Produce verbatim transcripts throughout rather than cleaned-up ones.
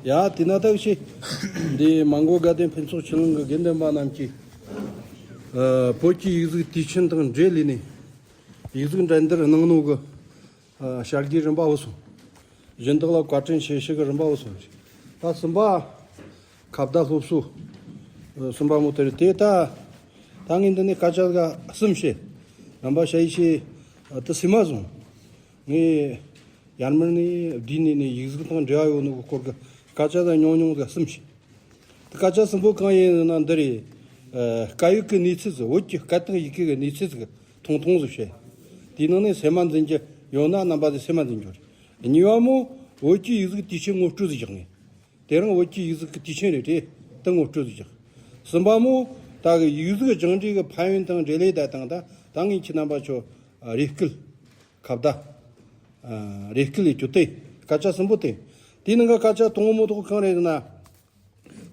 ཡ་དེ་ན་ཐག་ཆེ། འདི་མོན་གྷོ་དགའ་ལྡན་ཕུན་ཚོགས་ཆོས་གླིང་གི་དགེ་འདུན་པ་རྣམས་ཀྱིས། ཨ། བོད་ཀྱི་ཡིག་གཟུགས་དུས་ཆེན་དང་འབྲེལ་ལས་ནས། ཡིག་གཟུགས་འགྲན་བསྡུར་གནང་ནོ་གི། ཨ། བྱ་དགའི་རིམ་པ་བུད་སོང་། སྦྱིན་བདག་ལ་བཀའ་དྲིན་ཆེ་ཞུ་གི་རིམ་པ་བུད་སོང་། ད་གསུམ་པ། ཁ་བརྡ་སློབ་གསོ། ཨ། གསུམ་པ་མོ་དེ་རེད། དེ་ད། ད་ངས་འདི་ནས་སྐད་ཆ་ག་གསུམ་བཤད། རིམ་པ་བཤད་ཡི་ཆེ། ཨ། དེ་སེམས་མ་བཟུང་། ངས། ཡར་མར་ནས་བསྡུས་ནས་ནས་ཡིག་གཟུགས་དང་འབྲེལ་བ་ཡོད་ནོ་གི་སྐོར་གི་སྐད་ཆ་དང་ཉུང་ཉུང་གི་གསུམ་བཤད། དེ་སྐད་ཆ་གསུམ་པོ་གང་ཡིན་ན་འདི་རེད། ཨ། སྐད་ཡིག་གི་གནས་ཚུལ་ཟིག་བོད་ཀྱི་སྐད་དང་ཡི་གེ་གི་གནས་ཚུལ་ཟིག་ཐུང་ཐུང་ཟིག་བཤད། དེའི་ནང་ནས་སེམས་མ་འཛིན་རྒྱུ་ཡོད་ན་རྣམ་པ་ཚོས་སེམས་མ་འཛིན་རྒྱུ་རེད། གཉིས་པ་མོ། བོད་ཀྱི་ཡིག་གཟུགས་དུས་ཆེན་ངོ་སྤྲོད་ཟིག་རྒྱག་ངེས། དེ་རིང་བོད་ཀྱི་ཡིག་གཟུགས་ཀྱི་དུས་ཆེན་རེད་དེ། དེ་ངོ་སྤྲོད་ཟིག་རྒྱག་གསུམ་པ་མོ། ད་གི་ཡིག་གཟུགས་སྦྱངས་འབྲས་ཀྱི་ཕན་ཡོན་དང་འབྲེལ་ལས་ད་དང་ད་ད་ངས་ཁྱེད་རྣམ་པ་ཚོ། ཨ། རེ་སྐུལ། ཁ་བརྡ། ཨ། རེ་སྐུལ་ཡེད་རྒྱུ་དེ། སྐད་ཆ་གསུམ་པོ་དེ། དེའི་ནང་གི་སྐད་ཆ་དང་པོ་མོ་དེ་གང་རེད་ཟེར་ན།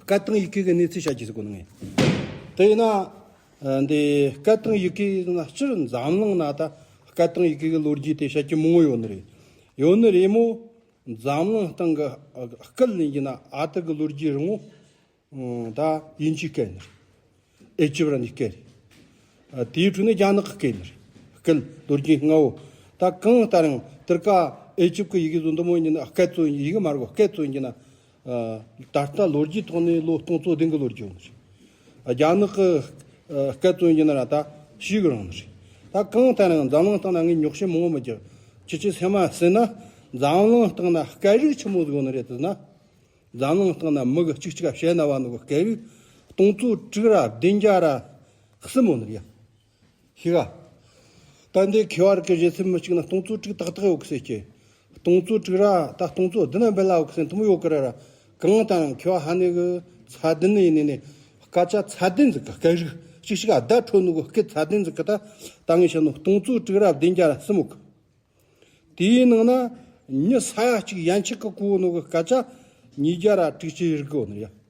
སྐད་དང་ཡི་གེ་གི་གནས་ཚུལ་བཤད་རྒྱུ་ཟེར་གོ་ནི་ངས། དེ་ཡིན་ན། ཨ། འདི་སྐད་དང་ཡི་གེ་ཟེར་ན་སྤྱིར་འཛམ་གླིང་ན་ད་སྐད་དང་ཡི་གེ་གི་ལོ་རྒྱུས་དེ་བཤད་རྒྱུ་མང་བོ་ཡོད་ནི་རེད། ཡོད་ནི་རེད་མོ། འཛམ་གླིང་སྟེང་གི་སྐད་ལེན་རྒྱུ་ན་ཨ་ཏི་གི་ལོ་རྒྱུས་རིང་བོ། ཨང་། ད་དབྱིན་ཇིའི་སྐད་ནི་རེད། ཨེ་ཇིབ་ར་ནི་སྐད་རེད། ཨ། དེའི་འཕྲོ་ནས་རྒྱ་ནག་གི་སྐད་ནི་རེད། སྐད་ལོ་རྒྱུས་སྔ་བོ། ད་གང་ལྟར་ཡང་དེར་ཀ་ཨེ་ཇིབ་ཀྱི་ཡི་གེ་བཟོ་འདི་མོ་ཡིན་ན་སྐད་བཙོ་ཡི་གེ་མ་རེད་གོ། སྐད་བཙོ་ཡིན་ན། ཨ། ད་ལྟ་ལོ་རྒྱུས་ཐོག་ནས་ལོ་སྟོང་ཚོ་བདུན་གི་ལོ་རྒྱུས་ཡོད་ནི་རེད། ཨ། རྒྱ་ནག་གི། ཨ། སྐད་བཙོ་ཡིན་ན་ར་ད་ཞེ་གི་རིང་ནི་རེད། ད་གང་ལྟར་ཡང་འཛམ་གླིང་སྟེང་ན་ངས་ཉོག་བཤད་མང་བོ་མི་རྒྱག་ཁྱེད་ཀྱི་སེམས་མ་ཟིན་ན། འཛམ་གླིང་སྟེང་ན་སྐད་རིགས་ཆི་མོ་ཟིག་ཡོད་ནི་རེད་ཟེར་ན། འཛམ་གླིང་སྟེང་ན་མི་གི་གཅིག་གཅིག་བཤད་ན་བ་ནོ་གི་སྐད་རིགས་སྟོང་ཚོ་དྲུག་ར་བདུན་བརྒྱ་ར་གསུམ་ཡོད་ནི་རེད་ཡ། ཤི་ག་ད་འདི་མཁས་པ་རིགས་ཀྱི་བཞེད་ཚུལ་མི་གཅིག་ན་སྟོང་ཚོ་དྲུག་ཏག་ཏག་ཡོད་གི་ཟེར་གི། སྟོང་ཚོ་དྲུག་ར་ད་སྟོང་ཚོ་བདུན་ན་འབེལ་ལ་ཡོད་གི་ཟེར་དུ་མོ་ཡོད་གི་ར་ར། གང་ལྟར་མཁས་པ་ཧ་ནེ་གི་ཚད་ལྡན་ནི་ཡིན་ནི་ནི། སྐད་ཆ་ཚད་ལྡན་ཟིག་གི་སྐད་རིགས་གཅིག་གཅིག་བརྡ་འཕྲོད་ནོ་གི་སྐད་ཚད་ལྡན་ཟིག་གི་ད། ད་ངས་བཤད་ནོ་སྟོང་ཚོ་དྲུག་ར་བདུན་བརྒྱ་ར་གསུམ་ཡོད་གི། དེའི་ནང་ན་མྱི་ས་ཡ་གཅིག་ཡན་ཆད་ཀྱི་གོ་ནོ་གི་སྐད་ཆ་ཉིས་བརྒྱ་ར་དྲུག་ཅུ་རེ་དགུ་ཡོད་ནི་རེད་ཡ།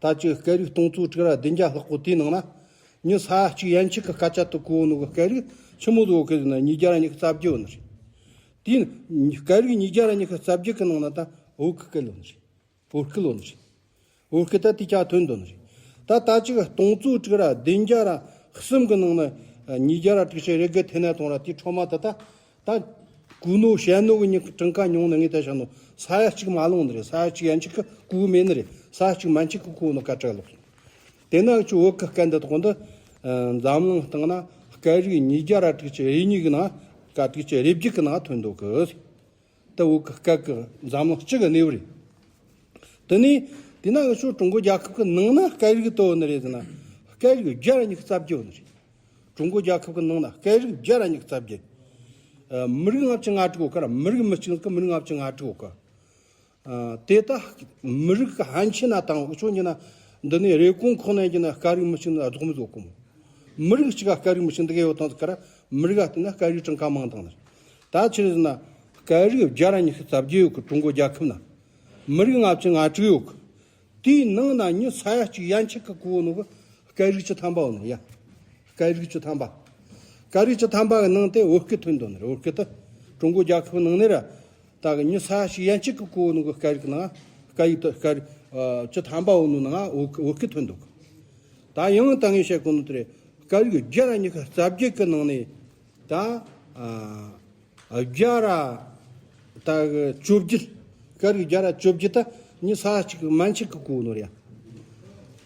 ད་ཅིག་སྐད་རིགས་སྟོང་ཚོ་དྲུག་ར་བདུན་བརྒྱ་ལྷག་པོ་དེའི་ནང་ན་མྱི་ས་ཡ་གཅིག་ཡན་ཆད་ཀྱི་སྐད་ཆ་དེ་གོ་ནོ་གི་སྐད་རིགས་ཆི་མོ་ཟིག་ཡོད་གི་ཟེར་ན་ཉིས་བརྒྱ་ར་ཉི་ཤུ་རྩ་བརྒྱད་ཡོད་ནི་རེད། དེའི་སྐད་རིགས་ཉིས་བརྒྱ་ར་ཉི་ཤུ་རྩ་བརྒྱད་ཀྱི་ནང་ན་ད་བོད་ཀྱི་སྐད་ཡོད་ནི་རེད། བོད་སྐད་ཡོད་ནི་རེད། བོད་སྐད་ད་དེ་ཆ་ཐོན་འདུག་ནི་རེད། ད་ད་ཅིག་སྟོང་ཚོ་དྲུག་ར་བདུན་བརྒྱ་ར་གསུམ་གི་ནང་ན་ཉིས་བརྒྱ་ར་དྲུག་ཅུ་རེ་དགུ་ཐེ་ན་གཏོང་ར་དེ་ཁྲོ་མ་ད་ད་ད་གོ་ནོ་བཤད་ནོ་གི་ཉི་གྲངས་ཀ་ཉུང་ནི་ངས་ད་བཤད་ནོ་ས་ཡ་གཅིག་མ་ལོངས་ནི་རེད། ས་ཡ་གཅིག་ཡན་ཆད་ཀྱི་གོ་མེད་ནི་རེད། ས་ཡ་གཅིག་མན་ཆད་ཀྱི་གོ་ནོ་སྐད་གྲགས་ལོག་སོང་། དེ་ན་ཁྱོད་བོད་ཀྱི་སྐད་འདི་དག་འདི་འཛམ་གླིང་སྟེང་ན་སྐད་རིགས་ཉིས་བརྒྱ་ར་དྲུག་ཅུ་རེ་གཉིས་གི་ནང་སྐད་དྲུག་ཅུ་རེ་བརྒྱད་གི་ནང་ཐོན་འདུག་གི། ད་བོད་ཀྱི་སྐད་ཀྱི་འཛམ་གླིང་སྤྱི་གི་གནས་བབ་རེད། དེ་ནས་དེ་ན་ང་ཚོ་ཀྲུང་གོ་རྒྱལ་ཁབ་ཀྱི་ནང་ན་སྐད་རིགས་དུ་ཡོད་ནི་རེད་ཟེར་ན། སྐད་རིགས་བརྒྱ་ར་ཉི་ཤུ་རྩ་བརྒྱད་ཡོད་ནི་རེད། ཀྲུང་གོ་རྒྱལ་ཁབ་ཀྱི་ནང་ན་སྐད་རིགས་བརྒྱ་ར་ཉི་ཤུ་རྩ་བརྒྱད། ཨ། མི་རིགས་ལྔ་བཅུ་ང་དྲུག་ཡོད་ཀ་ར། མི་རིགས་མི་གཅིག་གི་མི་རིགས་ལྔ་བཅུ་ང་དྲུག་ཡོད་ཀ། ཨ། དེ་ད་མི་རིགས་ཀྱི་ཧན་ཆེ་ན་དང་འུ་ཆོ་ཉི་ན་འདི་ནས་རེ་ཀོང་ཁོག་ན་ཉི་ན་སྐད་རིགས་མི་གཅིག་ན་རྫོགས་མི་རྫོགས་གོ་མོ། མི་རིགས་གཅིག་ག་སྐད་རིགས་མི་གཅིག་འདི་ག་ཡོད་དང་ཟེར་ཀ་ར། མི་རིགས་ག་བལྟས་ན་སྐད་རིགས་གྲངས་ཀ་མང་དང་ནི། ད་ཆི་རེད་ཟེར་ན། སྐད་རིགས་བརྒྱ་ར་ཉི་ཤུ་རྩ་བརྒྱད་ཡོད་གི་ཀྲུང་གོ་རྒྱལ་ཁབ་ན། མི་རིགས་ལྔ་བཅུ་ང་དྲུག་ཡོད་གི། དེའི་ནང་ན་མྱི་ས་ཡ་གཅིག་ཡན་ཆད་ཀྱི་གོ་ནོ་གི་སྐད་རིགས་བཅུ་ཐམ་པ་ཡོད་ནོ་ཡ། སྐད་རིགས་བཅུ་ཐམ་པ། སྐད་རིགས་བཅུ་ཐམ་པ་གི་ནང་དེ་བོད་སྐད་ཐོན་འདུག་ནི་རེད། བོད་སྐད་དེ། ཀྲུང་གོ་རྒྱལ་ཁབ་ནང་ནས་ར། ད་གི་མྱི་ས་ཡ་གཅིག་ཡན་ཆད་ཀྱི་གོ་ནོ་གི་སྐད་རིགས་ནང་སྐད་ཡིག་དེ་སྐད་རིགས་ཨ་བཅུ་ཐམ་པ་ཡོད་ནོ་ནང་བོད་བོད་སྐད་ཐོན་འདུག་ད་ཡང་ད་ངས་བཤད་གོ་ནོ་དེ་རེད། སྐད་རིགས་བརྒྱ་ར་ཉི་ཤུ་རྩ་བརྒྱད་ཀྱི་ནང་ནས་ད་ཨ་བརྒྱ་ར་ད་གི་བཅོ་བརྒྱད། སྐད་རིགས་བརྒྱ་ར་བཅོ་བརྒྱད་ད་མྱི་ས་ཡ་གཅིག་མན་ཆད་ཀྱི་གོ་ནོ་རེད་ཡ།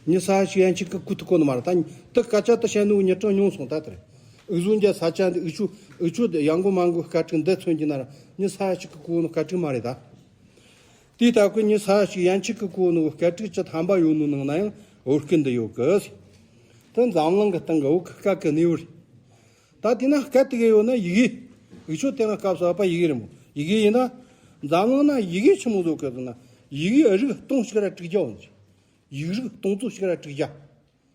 མྱི་ས་ཡ་གཅིག་ཡན་ཆད་ཀྱི་གོ་ཐུབ་གོ་ནི་མ་རེད། ད་དེ་སྐད་ཆ་དེ་བཤད་ནོ་ཉི་གྲངས་ཉུང་སོང་ད་དེ་རེད། འུ་ཟོ་འདི་ས་ཆ་འདི་འུ་ཆོ་འུ་ཆོ་འདི་ཡང་གོ་མང་གོ་སྐད་རིགས་འདི་མཚོན་གྱི་ན་ར་མྱི་ས་ཡ་གཅིག་གི་གོ་ནོ་སྐད་རིགས་མ་རེད་ད། དེ་ལྟ་བུའི་མྱི་ས་ཡ་གཅིག་ཡན་ཆད་ཀྱི་གོ་ནོ་སྐད་རིགས་བཅུ་ཐམ་པ་ཡོད་ནོ་ནང་ན་ཡང་བོད་སྐད་འདི་ཡོད་གི། དེ་འཛམ་གླིང་གི་སྟེང་གི་བོད་ཀྱི་སྐད་ཀྱི་གནས་བབ་རེད། ད་དེ་ན་སྐད་དེ་ག་ཡོད་ན་ཡི་གེ། འུ་ཆོ་དེ་རིང་སྐབས་སུ་བབས་པ་ཡི་གེ་རེད་མོ། ཡི་གེ་ཡིན་ན། འཛམ་གླིང་ན་ཡི་གེ་ཆི་མོ་ཟིག་ཡོད་གི་ཟེར་ན། ཡི་གེ་རིགས་སྟོང་གཅིག་ར་དྲུག་བརྒྱ་ཡོད་ནི་རེད། ཡིག་རིགས་སྟོང་ཚོ་གཅིག་ར་དྲུག་བརྒྱ།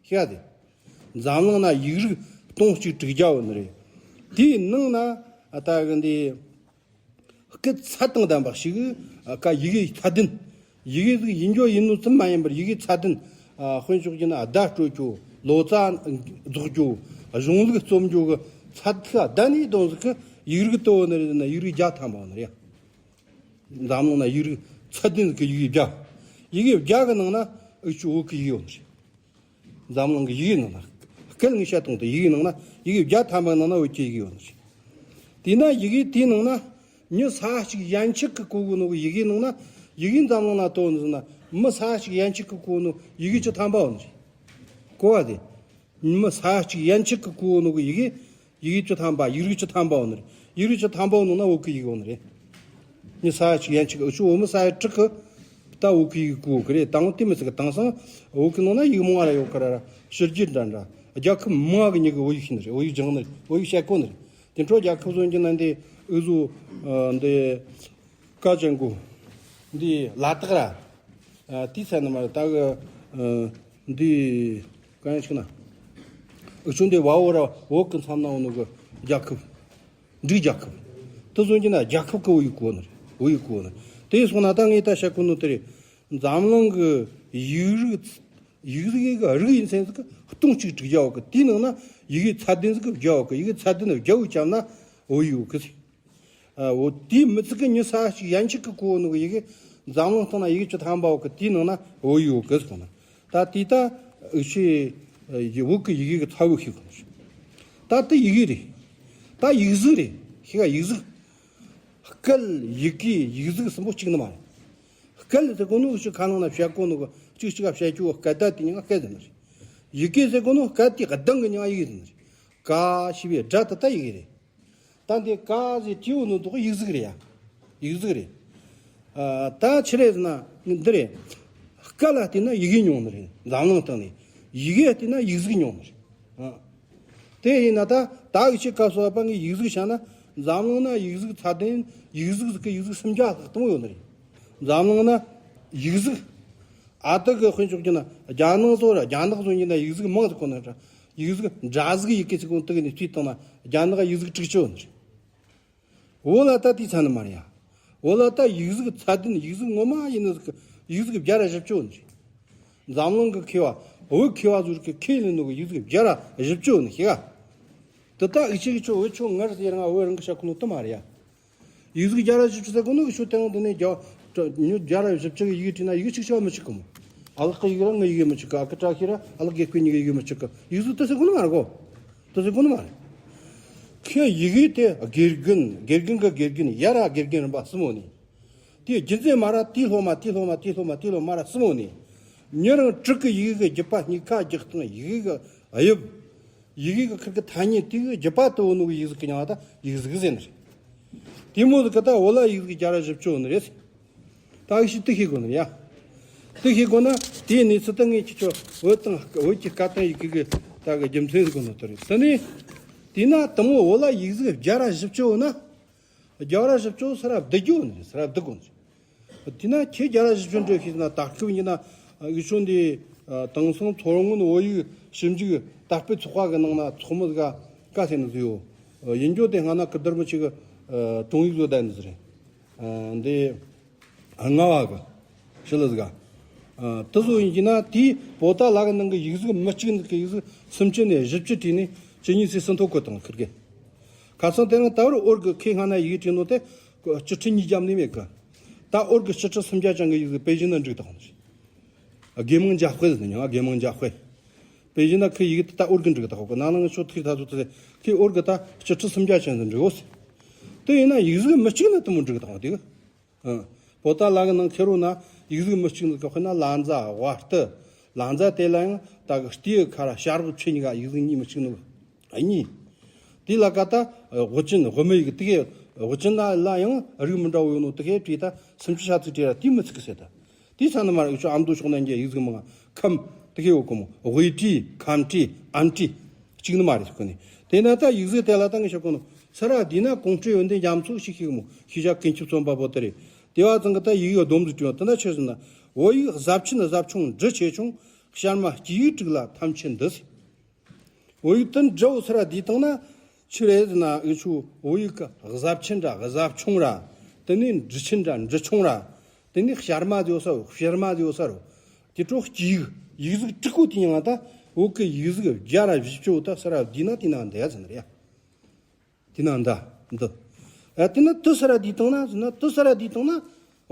ཤེས་ཡ་དེ། འཛམ་གླིང་ན་ཡིག་རིགས་སྟོང་གཅིག་དྲུག་བརྒྱ་ཡོད་ནི་རེད། དེའི་ནང་ན་ད་གི་འདི། སྐད་ཚད་དང་ལྡན་པ་ཞིག་ག་ཡི་གེ་ཚད་ལྡན། ཡི་གེ་ཟིག་ཡིན་རྒྱུ་ཡིན་ནོ་ཙམ་མ་ཡིན་པར་ཡི་གེ་ཚད་ལྡན། ཨ། དཔེ་འཇོག་རྒྱུ་ན་བརྡ་སྤྲོད་རྒྱུ། ལོ་ཙཱ་རྫོགས་རྒྱུ། གཞུང་ལུགས་རྩོམ་རྒྱུ་གི་ཚད་ལྡན་ནི་དོན་ཟིག་གི་ཡིག་རིགས་དོ་ནི་རེད་ན་ཡིག་རིགས་བརྒྱ་ཐམ་པ་ནི་རེད། འཛམ་གླིང་ན་ཡིག་རིགས་ ཚད་ལྡན་གྱི་ཡི་གེ་བརྒྱ། ཡི་གེ་བརྒྱ་གི་ནང་ན་འུ་ཆོ་བོད་ཀྱི་ཡི་གེ་ཡོད་ནི་རེད། འཛམ་གླིང་གི་ཡི་གེ་ནང་ན། སྐད་ངས་བཤད་སྟངས་དེ་ཡི་གེ་ནང་ན་ཡི་གེ་བརྒྱ་ཐམ་པ་ནང་ན་བོད་ཀྱི་ཡི་གེ་ཡོད་ནི་རེད། དེས་ན་ཡི་གེ་དེའི་ནང་ན་མྱི་ས་ཡ་གཅིག་ཡན་ཆད་ཀྱི་གོ་གི་ནོ་གི་ཡི་གེ་ནང་ན། ཡི་གེ་འཛམ་གླིང་ན་དོ་ནི་ཟེར་ན་མི་ས་ཡ་གཅིག་ཡན་ཆད་ཀྱི་གོ་ནོ་ཡི་གེ་བཅུ་ཐམ་པ་ཡོད་ནི་རེད། གོ་བ་དེ། མི་ས་ཡ་གཅིག་ཡན་ཆད་ཀྱི་གོ་ནོ་གི་ཡི་གེ། ཡི་གེ་བཅུ་ཐམ་པ། ཡིག་རིགས་བཅུ་ཐམ་པ་ཡོད་ནི་རེད། ཡིག་རིགས་བཅུ་ཐམ་པ་ཡོད་ནོ་ན་བོད་ཀྱི་ཡི་གེ་ཡོད་ནི་རེད། མྱི་ས་ཡ་གཅིག་ཡན་ཆད་ཀྱི། འུ་ཆོ་བོད་མི་ས་ཡ་དྲུག་གི་ད་བོད་ཀྱི་ཡི་གེ་གོ་གི་རེད། དང་པོ་དེ་མི་ཚད་གི། དེང་སང་བོད་ཀྱི་ནང་ན་ཡིག་མང་ར་ཡོད་ཀི་ར་ར། ཕྱི་རྒྱལ་འདྲ་འདྲ་རྒྱལ་ཁབ་མང་གི་མྱི་གིས་བོད་ཡིག་ཤེས་ནི་རེད། བོད་ཡིག་སྦྱང་ནི་རེད། བོད་ཡིག་བཤད་གོ་ནི་རེད། དེ་འཕྲོ་རྒྱལ་ཁབ་བཟོ་རྒྱུ་ན་འདི་འུ་ཟོ་འདི། ཀ་ཅན་གོ། འདི་ལ་དྭགས་ར། ཨ། དེའི་ཚད་ནི་མ་རེད། ད་གི། ཨ། འདི་གང་ཡང་ཞིག་ན། འུ་ཆོ་འདི་བ་འོ་ར་བོད་ཀྱི་མཚམས་ན་འོ་ནོ་གི་རྒྱལ་ཁབ། འབྲུག་རྒྱལ་ཁབ། དེ་བཟོ་རྒྱུ་ན་རྒྱལ་ཁབ་ཀྱི་བོད་ཡིག་གོ་ནི་རེད། བོད་ཡིག་གོ་ནི། དེ་སོང་ན་ད་ངས་ད་བཤད་གོ་ནོ་དེ་རེད། འཛམ་གླིང་གི་ཡིག་རིགས། ཡིག་ཡིག་གི་རིགས་ཡིན་ཚན་ཟིག་སྟོང་གཅིག་དྲུག་བརྒྱ་ཡོད་གི། དེའི་ནང་ན་ཡི་གེ་ཚད་ལྡན་ཟིག་བརྒྱ་ཡོད་གི། ཡི་གེ་ཚད་ལྡན་བརྒྱ་བོ་བརྒྱབ་ན་བོད་ཡིག་ཡོད་གི། ཨ། འོ་དེའི་མི་ཚད་གི་མྱི་ས་ཡ་གཅིག་ཡན་ཆད་གི་གོ་ནོ་གི་ཡི་གེ། འཛམ་གླིང་སྟེང་ན་ཡི་གེ་བཅུ་ཐམ་པ་ཡོད་གི། དེའི་ནང་ན་བོད་ཡིག་ཡོད་གི་ཟེར་གོ་ནོ། ད་དེ་ད་འུ་ཆོས་བོད་ཀྱི་ཡི་གེ་གི་ཚ་བོ་ཤེས་དགོས་ནི་རེད། ད་དེ་ཡི་གེ་རེད། ད་ཡིག་གཟུགས་རེད། ཤེས་ག་ཡིག་གཟུགས། སྐད། ཡི་གེ། ཡིག་གཟུགས་གསུམ་པོ་གཅིག་ནི་མ་རེད། སྐད་ཟེར་གོ་ནོ་འུ་ཆོས་ཁ་ནང་ན་བཤད་གོ་ནོ་གི་གཅིག་གཅིག་ག་བཤད་རྒྱུ་སྐད་བརྡ་དེ་ཉིད་ང་སྐད་ཟེར་ནི་རེད། ཡི་གེ་ཟེར་གོ་ནོ་སྐད་དེ་གདངས་གི་ཉིད་ང་ཡི་གེ་ཟེར་ནི་རེད། ཀ་ཞེས་པའི་སྒྲ་དེ་ད་ཡི་གེ་རེད། ད་འདི་ཀ་ཟེར་དེའི་འོག་ནས་འདུག་གི་ཡིག་གཟུགས་རེད་ཡ། ཡིག་གཟུགས་རེད། ཨ། ད་ཆི་རེད་ཟེར་ན་འདི་རེད། སྐད་ལ་བལྟས་ན་ཡི་གེ་ཉུང་ནི་རེད། འཛམ་གླིང་སྟེང་ནས། ཡི་གེ་བལྟས་ན་ཡིག་གཟུགས་ཉུང་ནི་རེད། ཨ། དེ་ཡིན་ན་ད་ད་འུ་ཆོས་སྐབས་སུ་བབ་པ་ངས་ཡིག་གཟུགས་བཤད་ན། འཛམ་གླིང་ན་ཡིག་གཟུགས་ཚད་ལྡན་ཡིག་གཟུགས་ཟིག་གི་ཡིག་གཟུགས་སུམ་བརྒྱ་ལྷག་གཏོང་ཡོད་ནི་རེད། འཛམ་གླིང་ན་ཡིག་གཟུགས། ཨ། དེ་གི་དཔེ་འཇོག་རྒྱུ་ན་རྒྱ་ནག་ཚོ་ར། རྒྱ་ནག་ཚོ་ཡིན་ན་ཡིག་གཟུགས་མང་ཟིག་གོ་ནི་ར། ཡིག་གཟུགས་འདྲ་ཟིག་ཡི་གེ་ཟིག་གོ་དེ་གི་ནས་བྲིས་བཏང་ན་རྒྱ་ནག་ཡིག་གཟུགས་དྲུག་ཅུ་ཡོད་ནི་རེད། བོད་ལ་ད་དེའི་ཚད་ནི་མ་རེད་ཡ། བོད་ལ་ད་ཡིག་གཟུགས་ཚད་ལྡན་ཡིག་གཟུགས་ངོ་མ་ཡིན་ནི་ཟིག་གི་ཡིག་གཟུགས་བརྒྱ་ར་བཞི་བཅུ་ཡོད་ནི་རེད། འཛམ་གླིང་གི་མཁས་པ། བོད་མཁས་པ་ཚོ་གིས་ཁས་ལེན་ནོ་གི་ཡིག་གཟུགས་བརྒྱ་ར་བཞི་བཅུ་ཡོད་ནི་ཤེས་ག། དེ་ད་འུ་ཆོས་ཆོ་བོད་ཆོ་ངར་ཟེར་ང་བོད་རང་གི་ཤ་ཁུ་ནོ་དེ་མ་རེད་ཡ། ཡིག་གཟུགས་བརྒྱ་ར་བཞི་བཅུ་ཟེར་གོ་ནོ་གི་ཤོ་དེ་རང་དེ་ནས་བརྒྱ་མྱི་བརྒྱ་ར་བཞི་བཅུ་གི་ཡི་གེ་བྲིས་ན་ཡི་གེ་གཅིག་ཆ་མི་གཅིག་གི་མོ། ཨ་ལགས་ཀྱི་ཡི་གེ་ར་ངའི་ཡི་གེ་མི་གཅིག་གི། ཨ་ཁུ་བཀྲ་ཤིས་ར་ཨ་ལགས་དགེ་བསྐོས་གཉིས་ཀྱི་ཡི་གེ་མི་གཅིག་གི། ཡིག་གཟུགས་དེ་ཟེར་གོ་ནི་མ་རེད་གོ། དེ་ཟེར་གོ་ནི་མ་རེད། ཁོས་ཡི་གེ་དེ་དགེ་རྒན། དགེ་རྒན་གི་དགེ་རྒན། ཡ་ར་དགེ་རྒན་རིམ་པ་གསུམ་ཡོད་ནི། དེ་རྒྱུ་མཚན་མ་ར་དེའི་སློབ་མ། དེའི་སློབ་མ། དེའི་སློབ་མ། དེའི་སློབ་མ་ར་གསུམ་ཡོད་ནི། མྱི་རང་དྲུག་གི་ཡི་གེ་གི་རྒྱུད་པ་གཉིས་ཀ་རྒྱག་སྟངས། ཡི་གེ་གི་དབྱིབས། ཡི་གེ་གི་ཁིར་གི་ཐ་སྙད་དེ་གི་རྒྱུད་པ་དེ་ཡོད་ནོ་གི་ཡིག་གཟུགས་གི་མྱིང་ང་ད་ཡིག་གཟུགས་ཟེར་ནི་རེད། དེ་མོ་ཟིག་གི་ད་བོད་ལ་ཡིག་གཟུགས་བརྒྱ་ར་བཞི་བཅུ་ཡོད་ནི་རེད། ད་ཨི་ཤི་དེ་ཤེས་དགོས་ནི་ཡ། དེ་ཤེས་དགོས་ན་དེའི་གནས་ཚུལ་ད་ངས་ཁྱེད་ཆོ་བོད་དང་བོད་ཀྱི་སྐད་དང་ཡི་གེ་གི་ད་གི་རྒྱུ་མཚན་ཟིག་གོ་ནོ་དེ་རེད། དེ་ནས་དེས་ན་དེ་མོ་བོད་ལ་ཡིག་གཟུགས་བརྒྱ་ར་བཞི་བཅུ་ཡོད་ན། བརྒྱ་ར་བཞི་བཅུ་སུ་ར་བསྡུ་རྒྱུ་ཡོད་ནི་རེད། སུ་ར་བསྡུ་དགོས་ནི་རེད། དེས་ན་ཁྱེད་བརྒྱ་ར་བཞི་བཅུ་འདྲ་ཤེས་ན། ད་སྐབས་ཡིན་ན་ཡུལ་ཕྱོགས་འདི་དེང་སང་མཚོ་སྔོན་བོད་ཡིག་ཞིབ་འཇུག་དར་སྤེལ་ཚོགས་པ་གི་ནང་ན་ཚོགས་མི་ཟིག་ག་ཀ་ཟེར་ནི་ཟིག་ཡོད། ཡིན་རྒྱུ་དེ་སྔ་ན་གི་དར་མི་ཆེ་གི་དྲུང་ཡིག་བཟོ་བསྡད་ནི་ཟིག་རེད། འདི་རྔ་བ་གི་ཞི་ལི་ཟིག་ག། དེ་ཚོ་ཡིན་གྱི་ན་དེའི་པོ་ཏཱ་ལ་གི་ནང་གི་ཡིག་གཟུགས་མི་གཅིག་ནི་གི་ཡིག་གཟུགས་སུམ་ཅུ་ནས་བཞི་བཅུ་བྲིས་ནས་ཇི་ནི་སི་ཟིན་ཐོ་བཀོད་བཏང་། ཁིར་གི་ཁ་སང་དེ་རིང་ད་བར་ཨོར་གི་ཁོས་སྔ་ན་ཡི་གེ་བྲིས་ནོ་དེ་སྤྱི་ཁྲི་ཉིས་བརྒྱ་ནས་མེད་གི། ད་ཨོར་གི་སྤྱི་ཁྲི་སུམ་བརྒྱ་ཅན་གི་ཡིག་གཟུགས་པེ་ཅིན་ན་འགྲིག་བཏང་ནི་རེད། དགེ་མང་འཇམ་དཔལ་ཟེར་ནི་མྱིང་ང་། དགེ་མང་འཇམ་དཔལ། པེ་ཅིན་ན་ཁོས་ཡི་གེ་དེ་ད་ཨོར་གི་འགྲིག་བཏང་གི། ནང་ན་ང་ཆོ་ཐིག་ཐག་ཚོ་དེ་ཁོས་ཨོར་གི་ད་སྤྱི་ཁྲི་སུམ་བརྒྱ་ཅན་དུ་འགྲིག་གོ་ཟེར། དེ་ཡིན་ན་ཡིག་གཟུགས་མི་གཅིག་ན་དེ་མོ་འགྲིག་བཏང་བ་དེ་གི། ཨ། པོ་ཏཱ་ལ་གི་ནང་ཁེར་རོ་ན་ཡིག་གཟུགས་མི་གཅིག་ནི་གི། དཔེར་ན་ལ་མཛའ་ཝ་སྟི། ལ་མཛའ་དེ་ལ་ཡང་ད་གི་སྟི་ཡི་ཁ་ར་ཤ་རོགས་ཆེ་གཉིས་ཀ་ཡིག་གཟུགས་གཉིས་མི་གཅིག་ནི་གཉིས། དེ་ལ་ཀ་ད་དབུ་ཅན་དབུ་མེད་ཡིག་དེ་གི། དབུ་ཅན་ལ་ལ་ཡང་རིགས་མི་འདྲ་བོ་ཡོད་ནོ་དེ་གི་བྲིས་ད་སུམ་ཅུ་ཞེ་ཙིག་བྲིས་ར་དེ་མི་ཚིག་གི་ཟེར་ད། དེ་ཚ་ནི་མ་ར་འུ་ཆོ་ཨ་མདོ་ཕྱོགས་ན་འགྱེ་ཡིག་གཟུགས་མང་ཁམས་དེ་གི་ཡོད་གི་མོ། དབུས་བྲིས་ཁམས་བྲིས་ཨན་བྲིས། གཅིག་ནི་མ་རེད་ཟེར་གོ་ནི། དེས་ན་ད་ཡིག་གཟུགས་དེ་ལ་ད་ངས་བཤད་གོ་ནོ། སུ་ར་བསྡུས་ན་གོང་སྤྲོད་ཡོན་ཏན་རྒྱ་མཚོ་ཞིག་ཤེས་གི་མོ། ཤེས་བྱ་ཀུན་ཁྱབ་རྩོམ་པ་པོ་དེ་རེད། དེ་བ་ཚང་གི་ད་ཡི་གེ་སྡོམ་ཟིག་བྲིས་ཡོད། དེ་ན་ཆི་ཟེར་ན། བོད་ཡིག་གཟབ་ཆེན་གཟབ་ཆུང་འབྲི་ཆེ་ཆུང་། ཤར་མ་སྐྱེས་ཡུལ་དྲུག་ལ་ཐམས་ཅད་འདུད། བོད་ཡིག་དེ་འདྲ་བོ་སུ་ར་བསྡུས་བཏང་ན་ཆི་རེད་ཟེར་ན། འུ་ཆོ་བོད་ཡིག་གི་གཟབ་ཆེན་ར་གཟབ་ཆུང་ར། དེ་ནས་འབྲི་ཆེན་ར་འབྲི་ཆུང་ར། དེ་ནས་ཤར་མ་ཟེར་ས་རོ། ཤར་མ་ཟེར་ས་རོ། དེ་འཕྲོ་སྐྱེས་ཡུལ། ཡིག་གཟུགས་དྲུག་པོ་དེ་ཡང་ད་བོད་ཀྱི་ཡིག་གཟུགས་བརྒྱ་ར་བཞི་བཅུ་ད་སུ་ར་བསྡུས་ན་དེ་ན་འདི་ཡ་ཟེར་ནི་རེད་ཡ། དེ་ན་འདི་འདི། ཨ། དེ་ན་དེ་སུ་ར་བསྡུས་བཏང་ན་ཟེར་ན། དེ་སུ་ར་བསྡུས་བཏང་ན།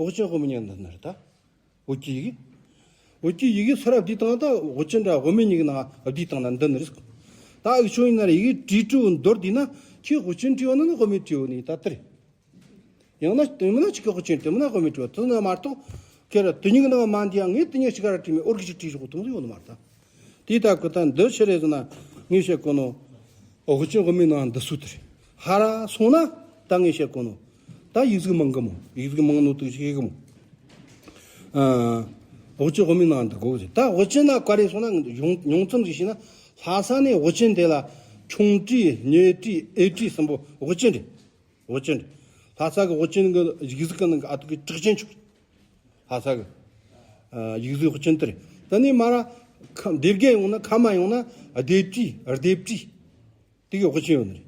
དབུ་ཅན་དབུ་མེད་གཉིས་འདི་ནི་རེད་ད། བོད་ཀྱི་ཡི་གེ། བོད་ཀྱི་ཡི་གེ་སུ་ར་བསྡུས་བཏང་ད་དབུ་ཅན་འདྲ་དབུ་མེད་གཉིས་ཀྱི་ནང་བསྡུས་བཏང་ན་འདི་ནི་རེད། ད་འུ་ཆོ་ཡིན་ན་ར་ཡི་གེ་བྲིས་བྲིས་མདོར་བསྡུས་ན་ཁྱེད་དབུ་ཅན་བྲིས་པ་ན་ནི་དབུ་མེད་བྲིས་པ་ནི་ད་དེ་རེད། ཡང་ན་དེ་མིན་ན་གཅིག་གི་དབུ་ཅན་དེ་མིན་ན་དབུ་མེད་བྲིས་པ་དེ་ན་མ་གཏོགས་ཁྱེད་ར་དེ་གཉིས་ཀྱི་ནང་མ་འདི་ཡང་ངས་དེ་གཉིས་གཅིག་ག་ར་བྲིས་མེད་འོར་གི་ཅིག་བྲིས་ཞོག་དེ་མོ་ཡོད་ནི་མ་རེད་ད། དེ་ལྟ་ཁོ་ད་འདི་ཕྱིར་རེད་ཟེར་ན་ངས་བཤད་གོ་ནོ། དབུ་ཅན་དབུ་མེད་ནང་འདི་སུ་དེ་རེད། ཧ་ར་སོང་ན་ད་ངས་བཤད་གོ་ནོ། ད་ཡིག་གཟུགས་མང་གི་མོ། ཡིག་གཟུགས་མང་ནོ་དེ་ཤེས་གི་མོ། ཨ། དབུ་ཅན་དབུ་མེད་ནང་འདི་གོ་གི་ད་དབུ་ཅན་ན་ག་རེ་སོང་ན་ཉུང་ཉུང་ཙམ་ཞིག་ཤེས་ན། ལྷ་ས་ནས་དབུ་ཅན་དེ་ལ་ཆུང་བྲིས་སྙེད་བྲིས་ཨེ་བྲིས་གསུམ་པོ་དབུ་ཅན་རེད། དབུ་ཅན་རེད། ལྷ་ས་གི་དབུ་ཅན་གི་ཡིག་གཟུགས་གི་ནང་གི་ཨ་ཐུག་གི་གྲགས་ཅན་ཆོག་ལྷ་ས་གི། ཨ། ཡིག་གཟུགས་དབུ་ཅན་དེ་རེད། དེ་ནས་མ་ར་ཁ་སྡེ་དགེ་ཡོང་ན་ཁ་མ་ཡོང་ན་སྡེ་བྲིས་སྡེ་བྲིས། དེ་གི་དབུ་ཅན་ཡོད་ནི་རེད།